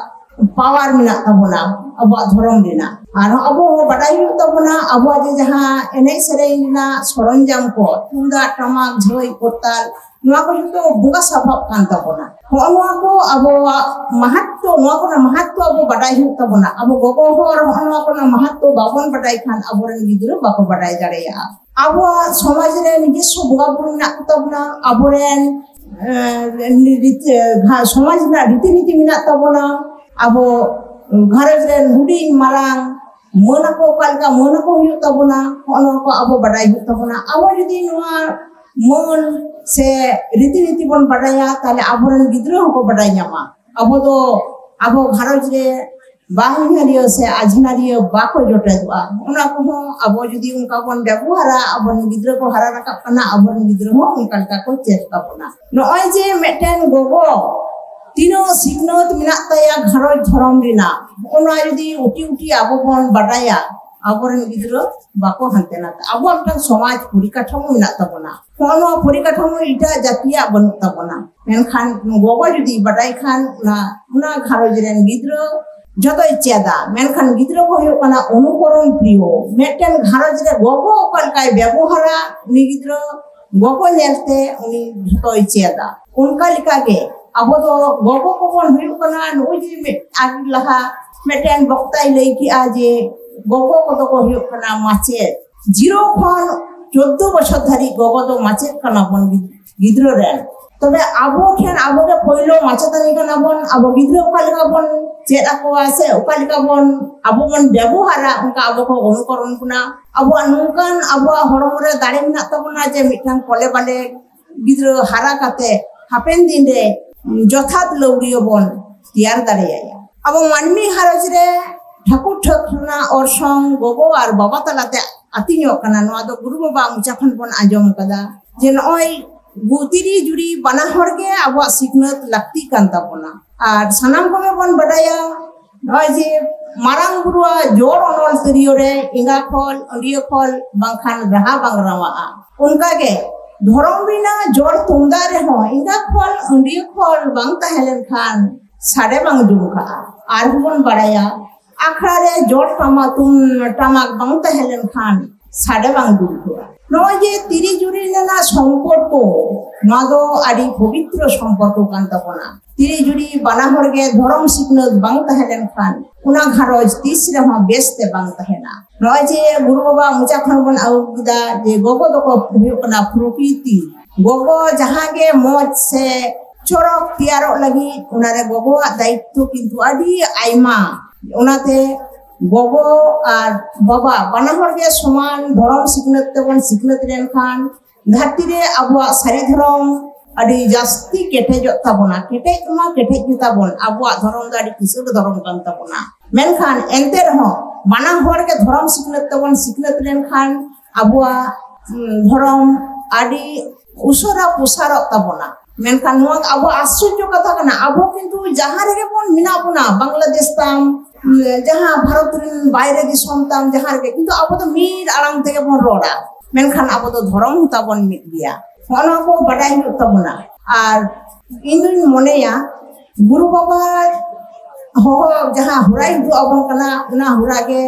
ᱯᱟᱣᱟᱨ ᱢᱮᱱᱟᱜ ᱛᱟᱵᱚᱱᱟ ᱟᱵᱚᱣᱟᱜ ᱫᱷᱚᱨᱚᱢ ᱨᱮᱱᱟᱜ᱾ ᱟᱨ ᱟᱵᱚ ᱦᱚᱸ ᱵᱟᱰᱟᱭ ᱦᱩᱭᱩᱜ ᱛᱟᱵᱚᱱᱟ, ᱟᱵᱚᱣᱟᱜ ᱡᱮ ᱡᱟᱦᱟᱸ ᱮᱱᱮᱡ ᱥᱮᱨᱮᱧ ᱨᱮᱱᱟᱜ ᱥᱚᱨᱚᱧᱡᱟᱢ ᱠᱚ, ᱛᱩᱢᱫᱟᱜ, ᱴᱟᱢᱟᱠ, ᱡᱷᱟᱹᱭ, ᱠᱚᱨᱛᱟᱞ, ᱱᱚᱣᱟ ᱠᱚ ᱡᱚᱛᱚ ᱵᱚᱸᱜᱟ ᱥᱟᱯᱟᱵ ᱠᱟᱱ ᱛᱟᱵᱚᱱᱟ᱾ ᱦᱚᱸᱜᱼᱚ ᱱᱚᱣᱟ ᱠᱚ ᱟᱵᱚᱣᱟᱜ ᱢᱟᱦᱟᱛᱛᱚ, ᱱᱚᱣᱟ ᱠᱚᱨᱮᱱᱟᱜ ᱢᱟᱦᱟᱛᱛᱚ ᱟᱵᱚ ᱵᱟᱰᱟᱭ ᱦᱩᱭᱩᱜ ᱛᱟᱵᱚᱱᱟ᱾ ᱟᱵᱚ ᱜᱚᱜᱚ ᱦᱚᱲ ᱦᱚᱸᱜᱼᱚ ᱱᱚᱣᱟ ᱠᱚᱨᱮᱱᱟᱜ ᱢᱟᱦᱟᱛᱛᱚ ᱵᱟᱵᱚᱱ ᱵᱟᱰᱟᱭ ᱠᱷᱟᱱ ᱟᱵᱚᱨᱮᱱ ᱜᱤᱫᱽᱨᱟᱹ ᱵᱟᱠᱚ ᱵᱟᱰᱟᱭ ᱫᱟᱲᱮᱭᱟᱜᱼᱟ᱾ ᱟᱵᱚᱣᱟᱜ ᱥᱚᱢᱟᱡᱽ ᱨᱮ ᱱᱤᱡᱚᱥᱥᱚ ᱵᱚᱸᱜᱟ ᱵᱩᱨᱩ ᱢᱮᱱᱟᱜ ᱠᱚ ᱛᱟᱵᱚᱱᱟ, ᱟᱵᱚᱨᱮᱱ, ᱮ, ᱨᱤᱛ-, ᱮ, ᱵᱷᱟ-, ᱥᱚᱢᱟᱡᱽ ᱨᱮᱱᱟᱜ ᱨᱤᱛᱤ ᱱᱤᱛᱤ ᱢᱮᱱᱟᱜ ᱛᱟᱵᱚᱱᱟ, ᱟᱵᱚ ᱜᱷᱟᱨᱚᱸᱡᱽ ᱨᱮᱱ ᱦᱩᱰᱤᱧ ᱢᱟᱨᱟᱝ ᱢᱟᱹᱱ ᱟᱠᱚ, ᱚᱠᱟ ᱞᱮᱠᱟ ᱢᱟᱹᱱ ᱟᱠᱚ ᱦᱩᱭᱩᱜ ᱛᱟᱵᱚᱱᱟ, ᱦᱚᱸᱜᱼᱚ ᱱᱚᱣᱟ ᱠᱚ ᱟᱵᱚ ᱵᱟᱰᱟᱭ ᱦᱩᱭᱩᱜ ᱛᱟᱵᱚᱱᱟ᱾ ᱟᱵᱚ ᱡᱩᱫᱤ ᱱᱚᱣᱟ ᱢᱟᱹᱱ ᱥᱮ ᱨᱤᱛᱤ ᱱᱤᱛᱤ ᱵᱚᱱ ᱵᱟᱰᱟᱭᱟ, ᱛᱟᱦᱞᱮ ᱟᱵᱚᱨᱮᱱ ᱜᱤᱫᱽᱨᱟᱹ ᱦᱚᱸᱠᱚ ᱵᱟᱰᱟᱭ ᱧᱟᱢᱟ᱾ ᱟᱵᱚ ᱫᱚ ᱟᱵᱚ ᱜᱷᱟᱨᱚᱸᱡᱽ ᱨᱮ ᱵᱟᱦᱧᱦᱟᱨᱤᱭᱟᱹ ᱥᱮ ᱟᱡᱷᱱᱟᱨᱤᱭᱟᱹ ᱵᱟᱠᱚ ᱡᱚᱴᱮᱫᱚᱜᱼᱟ᱾ ᱚᱱᱟ ᱠᱚᱦᱚᱸ ᱟᱵᱚ ᱡᱩᱫᱤ ᱚᱱᱠᱟ ᱵᱚᱱ ᱵᱮᱵᱚᱦᱟᱨᱟ, ᱟᱵᱚᱨᱮᱱ ᱜᱤᱫᱽᱨᱟᱹ ᱠᱚ ᱦᱟᱨᱟ ᱨᱟᱠᱟᱵ ᱠᱟᱱᱟ, ᱟᱵᱚᱨᱮᱱ ᱜᱤᱫᱽᱨᱟᱹ ᱦᱚᱸ ᱚᱱᱠᱟ ᱞᱮᱠᱟ ᱠᱚ ᱪᱮᱫ ᱛᱟᱵᱚᱱᱟ᱾ ᱱᱚᱜᱼᱚᱭ ᱡᱮ ᱢᱤᱫᱴᱮᱱ ᱜᱚᱜᱚ ᱛᱤᱱᱟᱹᱜ ᱥᱤᱠᱷᱱᱟᱹᱛ ᱢᱮᱱᱟᱜ ᱛᱟᱭᱟ ᱜᱷᱟᱨᱚᱸᱡᱽ ᱫᱷᱚᱨᱚᱢ ᱨᱮᱱᱟᱜ, ᱱᱚᱜᱼᱚ ᱱᱚᱣᱟ ᱡᱩᱫᱤ ᱩᱴᱤ ᱩᱴᱤ ᱟᱵᱚ ᱵᱚᱱ ᱵᱟᱰᱟᱭᱟ, ᱟᱵᱚᱨᱮᱱ ᱜᱤᱫᱽᱨᱟᱹ ᱵᱟᱠᱚ ᱦᱟᱱᱛᱮ ᱱᱟᱛᱮ᱾ ᱟᱵᱚᱣᱟᱜ ᱢᱤᱫᱴᱟᱝ ᱥᱚᱢᱟᱡᱽ ᱯᱚᱨᱤᱠᱟᱴᱷᱟᱢᱳ ᱢᱮᱱᱟᱜ ᱛᱟᱵᱚᱱᱟ, ᱱᱚᱜᱼᱚ ᱱᱚᱣᱟ ᱯᱚᱨᱤᱠᱟᱴᱷᱟᱢᱳ ᱮᱴᱟᱜ ᱡᱟᱹᱛᱤᱭᱟᱜ ᱵᱟᱹᱱᱩᱜ ᱛᱟᱵᱚᱱᱟ᱾ ᱢᱮᱱᱠᱷᱟᱱ ᱜᱚᱜᱚ ᱡᱩᱫᱤ ᱵᱟᱰᱟᱭ ᱠᱷᱟᱱ, ᱚᱱᱟ, ᱚᱱᱟ ᱜᱷᱟᱨᱚᱸᱡᱽ ᱨᱮᱱ ᱜᱤᱫᱽᱨᱟᱹ ᱡᱚᱛᱚᱭ ᱪᱮᱫᱟ᱾ ᱢᱮᱱᱠᱷᱟᱱ ᱜᱤᱫᱽᱨᱟᱹ ᱠᱚ ᱦᱩᱭᱩᱜ ᱠᱟᱱᱟ ᱚᱱᱩᱠᱚᱨᱚᱱ ᱯᱨᱤᱭᱚ᱾ ᱢᱤᱫᱴᱮᱱ ᱜᱷᱟᱨᱚᱸᱡᱽ ᱨᱮ ᱜᱚᱜᱚ ᱚᱠᱟ ᱞᱮᱠᱟᱭ ᱵᱮᱵᱚᱦᱟᱨᱟ, ᱩᱱᱤ ᱜᱤᱫᱽᱨᱟᱹ ᱜᱚᱜᱚ ᱧᱮᱞᱛᱮ ᱩᱱᱤ ᱡᱷᱚᱛᱚᱭ ᱪᱮᱫᱟ᱾ ᱚᱱᱠᱟ ᱞᱮᱠᱟᱜᱮ ᱟᱵᱚ ᱫᱚ ᱜᱚᱜᱚ ᱠᱚᱵᱚᱱ ᱦᱩᱭᱩᱜ ᱠᱟᱱᱟ, ᱱᱩᱜᱼᱩᱭ ᱡᱮ ᱢᱤᱫ ᱟᱹᱰᱤ ᱞᱟᱦᱟ ᱢᱤᱫᱴᱮᱱ ᱵᱚᱠᱛᱟᱭ ᱞᱟᱹᱭ ᱠᱮᱜᱼᱟ ᱡᱮ ᱜᱚᱜᱚ ᱠᱚᱫᱚ ᱠᱚ ᱦᱩᱭᱩᱜ ᱠᱟᱱᱟ ᱢᱟᱪᱮᱫ᱾ ᱡᱤᱨᱳ ᱠᱷᱚᱱ ᱪᱳᱫᱫᱳ ᱵᱚᱪᱷᱚᱨ ᱫᱷᱟᱹᱨᱤᱡ ᱜᱚᱜᱚ ᱫᱚ ᱢᱟᱪᱮᱫ ᱠᱟᱱᱟ ᱵᱚᱱ ᱜᱤᱫ-, ᱜᱤᱫᱽᱨᱟᱹ ᱨᱮᱱ᱾ ᱛᱚᱵᱮ ᱟᱵᱚ ᱴᱷᱮᱱ ᱟᱵᱚ ᱜᱮ ᱯᱳᱭᱞᱳ ᱢᱟᱪᱮᱛᱟᱹᱱᱤ ᱠᱟᱱᱟ ᱵᱚᱱ᱾ ᱟᱵᱚ ᱜᱤᱫᱽᱨᱟᱹ ᱚᱠᱟ ᱞᱮᱠᱟ ᱵᱚᱱ ᱪᱮᱫ ᱟᱠᱚᱣᱟ ᱥᱮ ᱚᱠᱟ ᱞᱮᱠᱟ ᱵᱚᱱ, ᱟᱵᱚ ᱵᱚᱱ ᱵᱮᱵᱚᱦᱟᱨᱟ, ᱚᱱᱠᱟ ᱟᱵᱚ ᱠᱚ ᱚᱱᱩᱠᱚᱨᱚᱱ ᱵᱚᱱᱟ᱾ ᱟᱵᱚᱣᱟᱜ ᱱᱚᱝᱠᱟᱱ ᱟᱵᱚᱣᱟᱜ ᱦᱚᱲᱢᱚ ᱨᱮ ᱫᱟᱲᱮ ᱢᱮᱱᱟᱜ ᱛᱟᱵᱚᱱᱟ ᱡᱮ ᱢᱤᱫᱴᱟᱝ ᱠᱚᱞᱮ ᱵᱟᱞᱮ ᱜᱤᱫᱽᱨᱟᱹ ᱦᱟᱨᱟ ᱠᱟᱛᱮ ᱦᱟᱯᱮᱱ ᱫᱤᱱ ᱨᱮ ᱡᱚᱛᱷᱟᱛ ᱞᱟᱹᱣᱲᱤᱭᱟᱹ ᱵᱚᱱ ᱛᱮᱭᱟᱨ ᱫᱟᱲᱮᱭᱟᱭᱟ᱾ ᱟᱵᱚ ᱢᱟᱹᱱᱢᱤ ᱜᱷᱟᱨᱚᱸᱡᱽ ᱨᱮ ᱴᱷᱟᱹᱠᱩᱨ ᱴᱷᱟᱹᱠ ᱨᱮᱱᱟᱜ ᱚᱨᱥᱚᱝ ᱜᱚᱜᱚ ᱟᱨ ᱵᱟᱵᱟ ᱛᱟᱞᱟᱛᱮ ᱟᱹᱛᱤᱧᱚᱜ ᱠᱟᱱᱟ᱾ ᱱᱚᱣᱟ ᱫᱚ ᱜᱩᱨᱩ ᱵᱟᱵᱟ ᱢᱚᱪᱟ ᱠᱷᱚᱱ ᱵᱚᱱ ᱟᱸᱡᱚᱢ ᱠᱟᱫᱟ ᱡᱮ ᱱᱚᱜᱼᱚᱭ ᱜᱩᱛᱤᱨᱤ ᱡᱩᱨᱤ ᱵᱟᱱᱟ ᱦᱚᱲ ᱜᱮ ᱟᱵᱚᱣᱟᱜ ᱥᱤᱠᱷᱱᱟᱹᱛ ᱞᱟᱹᱠᱛᱤ ᱠᱟᱱ ᱛᱟᱵᱚᱱᱟ᱾ ᱟᱨ ᱥᱟᱱᱟᱢ ᱠᱚᱜᱮ ᱵᱚᱱ ᱵᱟᱰᱟᱭᱟ, ᱱᱚᱜᱼᱚᱭ ᱡᱮ ᱢᱟᱨᱟᱝ ᱵᱩᱨᱩᱣᱟᱜ ᱡᱚᱲ ᱚᱱᱚᱞ ᱛᱤᱨᱭᱳ ᱨᱮ ᱮᱸᱜᱟ ᱠᱷᱚᱞ, ᱟᱹᱰᱭᱟᱹ ᱠᱷᱚᱞ ᱵᱟᱝᱠᱷᱟᱱ ᱨᱟᱦᱟ ᱵᱟᱝ ᱨᱟᱣᱟᱜᱼᱟ᱾ ᱚᱱᱠᱟᱜᱮ ᱫᱷᱚᱨᱚᱢ ᱨᱮᱱᱟᱜ ᱡᱚᱲ ᱛᱩᱢᱫᱟᱜ ᱨᱮᱦᱚᱸ ᱮᱸᱜᱟ ᱠᱷᱚᱞ, ᱟᱹᱰᱭᱟᱹ ᱠᱷᱚᱞ ᱵᱟᱝ ᱛᱟᱦᱮᱸ ᱞᱮᱱᱠᱷᱟᱱ ᱥᱟᱰᱮ ᱵᱟᱝ ᱡᱩᱞᱩᱜᱼᱟ᱾ ᱟᱨᱦᱚᱸ ᱵᱚᱱ ᱵᱟᱲᱟᱭᱟ, ᱟᱠᱷᱲᱟ ᱨᱮ ᱡᱚᱲ ᱴᱟᱢᱟᱠ ᱛᱩᱢ ᱴᱟᱢᱟᱠ ᱵᱟᱝ ᱛᱟᱦᱮᱸ ᱞᱮᱱᱠᱷᱟᱱ ᱥᱟᱰᱮ ᱵᱟᱝ ᱡᱩᱞᱩᱜᱼᱟ᱾ ᱱᱚᱜᱼᱚᱭ ᱡᱮ ᱛᱤᱨᱤ ᱡᱩᱨᱤ ᱨᱮᱱᱟᱜ ᱥᱚᱢᱯᱚᱨᱠᱚ, ᱱᱚᱣᱟ ᱫᱚ ᱟᱹᱰᱤ ᱯᱚᱵᱤᱛᱨᱚ ᱥᱚᱢᱯᱚᱨᱠᱚ ᱠᱟᱱ ᱛᱟᱵᱚᱱᱟ᱾ ᱛᱤᱨᱤ ᱡᱩᱨᱤ ᱵᱟᱱᱟ ᱦᱚᱲ ᱜᱮ ᱫᱷᱚᱨᱚᱢ ᱥᱤᱠᱷᱱᱟᱹᱛ ᱵᱟᱝ ᱛᱟᱦᱮᱸ ᱞᱮᱱᱠᱷᱟᱱ ᱚᱱᱟ ᱜᱷᱟᱨᱚᱸᱡᱽ ᱛᱤᱥ ᱨᱮᱦᱚᱸ ᱵᱮᱥ ᱛᱮ ᱵᱟᱝ ᱛᱟᱦᱮᱱᱟ᱾ ᱱᱚᱜᱼᱚᱭ ᱡᱮ ᱜᱩᱨᱩ ᱵᱟᱵᱟ ᱢᱚᱪᱟ ᱠᱷᱚᱱ ᱵᱚᱱ ᱟᱹᱜᱩ ᱠᱮᱫᱟ ᱡᱮ ᱜᱚᱜᱚ ᱫᱚᱠᱚ ᱦᱩᱭᱩᱜ ᱠᱟᱱᱟ ᱯᱨᱚᱠᱨᱤᱛᱤ, ᱜᱚᱜᱚ ᱡᱟᱦᱟᱸ ᱜᱮ ᱢᱚᱡᱽ ᱥᱮ ᱪᱚᱨᱚᱠ ᱛᱮᱭᱟᱨᱚᱜ ᱞᱟᱹᱜᱤᱫ ᱚᱱᱟᱨᱮ ᱜᱚᱜᱚᱣᱟᱜ ᱫᱟᱭᱤᱛᱛᱚ ᱠᱤᱱᱛᱩ ᱟᱹᱰᱤ ᱟᱭᱢᱟ᱾ ᱚᱱᱟᱛᱮ ᱜᱚᱜᱚ ᱟᱨ ᱵᱟᱵᱟ ᱵᱟᱱᱟ ᱦᱚᱲ ᱜᱮ ᱥᱚᱢᱟᱱ ᱫᱷᱚᱨᱚᱢ ᱥᱤᱠᱷᱱᱟᱹᱛ ᱛᱮᱵᱚᱱ ᱥᱤᱠᱷᱱᱟᱹᱛ ᱞᱮᱱᱠᱷᱟᱱ ᱫᱷᱟᱹᱨᱛᱤ ᱨᱮ ᱟᱵᱚᱣᱟᱜ ᱥᱟᱹᱨᱤ ᱫᱷᱚᱨᱚᱢ ᱟᱹᱰᱤ ᱡᱟᱹᱥᱛᱤ ᱠᱮᱴᱮᱡᱚᱜ ᱛᱟᱵᱚᱱᱟ, ᱠᱮᱴᱮᱡ ᱢᱟ ᱠᱮᱴᱮᱡ ᱜᱮᱛᱟᱵᱚᱱ᱾ ᱟᱵᱚᱣᱟᱜ ᱫᱷᱚᱨᱚᱢ ᱫᱚ ᱟᱹᱰᱤ ᱠᱤᱥᱟᱹᱬ ᱫᱷᱚᱨᱚᱢ ᱠᱟᱱ ᱛᱟᱵᱚᱱᱟ, ᱢᱮᱱᱠᱷᱟᱱ ᱮᱱᱛᱮ ᱨᱮᱦᱚᱸ ᱵᱟᱱᱟ ᱦᱚᱲ ᱜᱮ ᱫᱷᱚᱨᱚᱢ ᱥᱤᱠᱷᱱᱟᱹᱛ ᱛᱮᱵᱚᱱ ᱥᱤᱠᱷᱱᱟᱹᱛ ᱞᱮᱱᱠᱷᱟᱱ ᱟᱵᱚᱣᱟᱜ ᱩᱢ, ᱫᱷᱚᱨᱚᱢ ᱟᱹᱰᱤ ᱩᱥᱟᱹᱨᱟ ᱯᱨᱚᱥᱟᱨᱚᱜ ᱛᱟᱵᱚᱱᱟ᱾ ᱢᱮᱱᱠᱷᱟᱱ ᱱᱚᱣᱟ ᱟᱵᱚ ᱟᱥᱪᱚᱨᱡᱚ ᱠᱟᱛᱷᱟ ᱠᱟᱱᱟ, ᱟᱵᱚ ᱠᱤᱱᱛᱩ ᱡᱟᱦᱟᱸ ᱨᱮᱜᱮ ᱵᱚᱱ ᱢᱮᱱᱟᱜ ᱵᱚᱱᱟ, ᱵᱟᱝᱞᱟᱫᱮᱥ ᱛᱟᱢ, ᱡᱟᱦᱟᱸ ᱵᱷᱟᱨᱚᱛ ᱨᱮᱱ ᱵᱟᱭᱨᱮ ᱫᱤᱥᱚᱢ ᱛᱟᱢ, ᱡᱟᱦᱟᱸ ᱨᱮᱜᱮ, ᱠᱤᱱᱛᱩ ᱟᱵᱚ ᱫᱚ ᱢᱤᱫ ᱟᱲᱟᱝ ᱛᱮᱜᱮ ᱵᱚᱱ ᱨᱚᱲᱟ᱾ ᱢᱮᱱᱠᱷᱟᱱ ᱟᱵᱚ ᱫᱚ ᱫᱷᱚᱨᱚᱢ ᱛᱟᱵᱚᱱ ᱢᱤᱫ ᱜᱮᱭᱟ᱾ ᱱᱚᱜᱼᱚ ᱱᱚᱣᱟ ᱠᱚ ᱵᱟᱰᱟᱭ ᱦᱩᱭᱩᱜ ᱛᱟᱵᱚᱱᱟ᱾ ᱟᱨ ᱤᱧ ᱫᱩᱧ ᱢᱚᱱᱮᱭᱟ, ᱜᱩᱨᱩ ᱵᱟᱵᱟ ᱦᱚᱦᱚ ᱡᱟᱦᱟᱸ ᱦᱚᱨᱟᱭ ᱩᱫᱩᱜ ᱟᱵᱚᱱ ᱠᱟᱱᱟ, ᱚᱱᱟ ᱦᱚᱨᱟ ᱜᱮ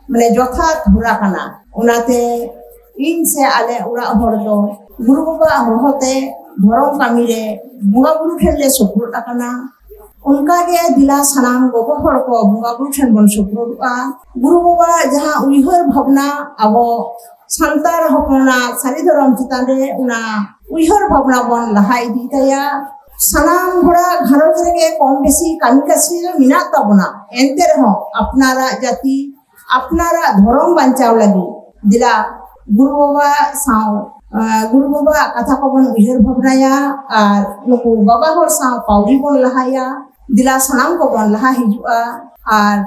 ᱢᱟᱱᱮ ᱡᱚᱛᱷᱟᱛ ᱦᱚᱨᱟ ᱠᱟᱱᱟ᱾ ᱚᱱᱟᱛᱮ ᱤᱧ ᱥᱮ ᱟᱞᱮ ᱚᱲᱟᱜ ᱦᱚᱲ ᱫᱚ ᱜᱩᱨᱩ ᱵᱟᱵᱟᱣᱟᱜ ᱦᱚᱦᱚᱛᱮ ᱫᱷᱚᱨᱚᱢ ᱠᱟᱹᱢᱤ ᱨᱮ ᱵᱚᱸᱜᱟ ᱵᱩᱨᱩ ᱴᱷᱮᱱ ᱞᱮ ᱥᱩᱯᱨᱩᱫ ᱟᱠᱟᱱᱟ᱾ ᱚᱱᱠᱟᱜᱮ ᱫᱮᱞᱟ ᱥᱟᱱᱟᱢ ᱜᱚᱜᱚ ᱦᱚᱲ ᱠᱚ ᱵᱚᱸᱜᱟ ᱵᱩᱨᱩ ᱴᱷᱮᱱ ᱵᱚᱱ ᱥᱩᱯᱨᱩᱫᱚᱜᱼᱟ᱾ ᱜᱩᱨᱩ ᱵᱟᱵᱟᱣᱟᱜ ᱡᱟᱦᱟᱸ ᱩᱭᱦᱟᱹᱨ ᱵᱷᱟᱵᱽᱱᱟ ᱟᱵᱚ ᱥᱟᱱᱛᱟᱲ ᱦᱚᱯᱚᱱᱟᱜ ᱥᱟᱹᱨᱤ ᱫᱷᱚᱨᱚᱢ ᱪᱮᱛᱟᱱ ᱨᱮ, ᱚᱱᱟ ᱩᱭᱦᱟᱹᱨ ᱵᱷᱟᱵᱽᱱᱟ ᱵᱚᱱ ᱞᱟᱦᱟ ᱤᱫᱤ ᱛᱟᱭᱟ᱾ ᱥᱟᱱᱟᱢ ᱦᱚᱲᱟᱜ ᱜᱷᱟᱨᱚᱸᱡᱽ ᱨᱮᱜᱮ ᱠᱚᱢ ᱵᱮᱥᱤ ᱠᱟᱹᱢᱤ ᱠᱟᱹᱥᱱᱤ ᱫᱚ ᱢᱮᱱᱟᱜ ᱛᱟᱵᱚᱱᱟ, ᱮᱱᱛᱮ ᱨᱮᱦᱚᱸ ᱟᱯᱱᱟᱨᱟᱜ ᱡᱟᱹᱛᱤ, ᱟᱯᱱᱟᱨᱟᱜ ᱫᱷᱚᱨᱚᱢ ᱵᱟᱧᱪᱟᱣ ᱞᱟᱹᱜᱤᱫ ᱫᱮᱞᱟ ᱜᱩᱨᱩ ᱵᱟᱵᱟ ᱥᱟᱶ, ᱟᱸ, ᱜᱩᱨᱩ ᱵᱟᱵᱟᱣᱟᱜ ᱠᱟᱛᱷᱟ ᱠᱚᱵᱚᱱ ᱩᱭᱦᱟᱹᱨ ᱵᱷᱟᱵᱽᱱᱟᱭᱟ ᱟᱨ ᱱᱩᱠᱩ ᱵᱟᱵᱟ ᱦᱚᱲ ᱥᱟᱶ ᱯᱟᱹᱣᱲᱤ ᱵᱚᱱ ᱞᱟᱦᱟᱭᱟ᱾ ᱫᱮᱞᱟ ᱥᱟᱱᱟᱢ ᱠᱚᱵᱚᱱ ᱞᱟᱦᱟ ᱦᱤᱡᱩᱜᱼᱟ ᱟᱨ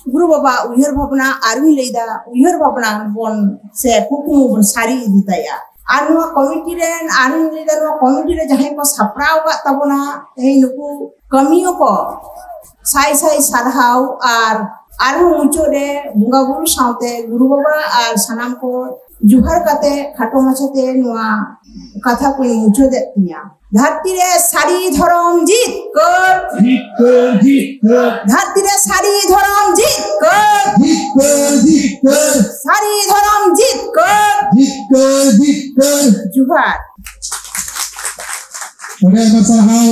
ᱜᱩᱨᱩ ᱵᱟᱵᱟ ᱩᱭᱦᱟᱹᱨ ᱵᱷᱟᱵᱽᱱᱟ, ᱟᱨᱤᱧ ᱞᱟᱹᱭᱫᱟ, ᱩᱭᱦᱟᱹᱨ ᱵᱷᱟᱵᱽᱱᱟ ᱵᱚᱱ ᱥᱮ ᱠᱩᱠᱢᱩ ᱵᱚᱱ ᱥᱟᱹᱨᱤ ᱤᱫᱤ ᱛᱟᱭᱟ᱾ ᱟᱨ ᱱᱚᱣᱟ ᱠᱚᱢᱤᱴᱤ ᱨᱮᱱ, ᱟᱨᱤᱧ ᱞᱟᱹᱭᱫᱟ, ᱱᱚᱣᱟ ᱠᱚᱢᱤᱴᱤ ᱨᱮ ᱡᱟᱦᱟᱸᱭ ᱠᱚ ᱥᱟᱯᱲᱟᱣ ᱟᱠᱟᱫ ᱛᱟᱵᱚᱱᱟ ᱛᱮᱦᱮᱧ ᱱᱩᱠᱩ ᱠᱟᱹᱢᱤᱭᱟᱹ ᱠᱚ, ᱥᱟᱭ ᱥᱟᱭ ᱥᱟᱨᱦᱟᱣ᱾ ᱟᱨ ᱟᱨᱦᱚᱸ ᱢᱩᱪᱟᱹᱫ ᱨᱮ ᱵᱚᱸᱜᱟ ᱵᱩᱨᱩ ᱥᱟᱶᱛᱮ ᱜᱩᱨᱩ ᱵᱟᱵᱟ ᱟᱨ ᱥᱟᱱᱟᱢ ᱠᱚ ᱡᱚᱦᱟᱨ ᱠᱟᱛᱮ ᱠᱷᱟᱴᱚ ᱢᱟᱪᱷᱟᱛᱮ ᱱᱚᱣᱟ ᱠᱟᱛᱷᱟ ᱠᱚᱧ ᱢᱩᱪᱟᱹᱫᱮᱫ ᱛᱤᱧᱟ᱾ ᱫᱷᱟᱹᱨᱛᱤ ᱨᱮ ᱥᱟᱹᱨᱤ ᱫᱷᱚᱨᱚᱢ ᱡᱤᱛᱠᱟᱹᱨ᱾ ᱡᱤᱛᱠᱟᱹᱨ ᱡᱤᱛᱠᱟᱹᱨ ᱫᱷᱟᱹᱨᱛᱤ ᱨᱮ ᱥᱟᱹᱨᱤ ᱫᱷᱚᱨᱚᱢ ᱡᱤᱛᱠᱟᱹᱨ᱾ ᱡᱤᱛᱠᱟᱹᱨ ᱡᱤᱛᱠᱟᱹᱨ ᱥᱟᱹᱨᱤ ᱫᱷᱚᱨᱚᱢ ᱡᱤᱛᱠᱟᱹᱨ᱾ ᱡᱤᱛᱠᱟᱹᱨ ᱡᱤᱛᱠᱟᱹᱨ ᱡᱚᱦᱟᱨ᱾ ᱟᱹᱰᱤ ᱟᱭᱢᱟ ᱥᱟᱨᱦᱟᱣ᱾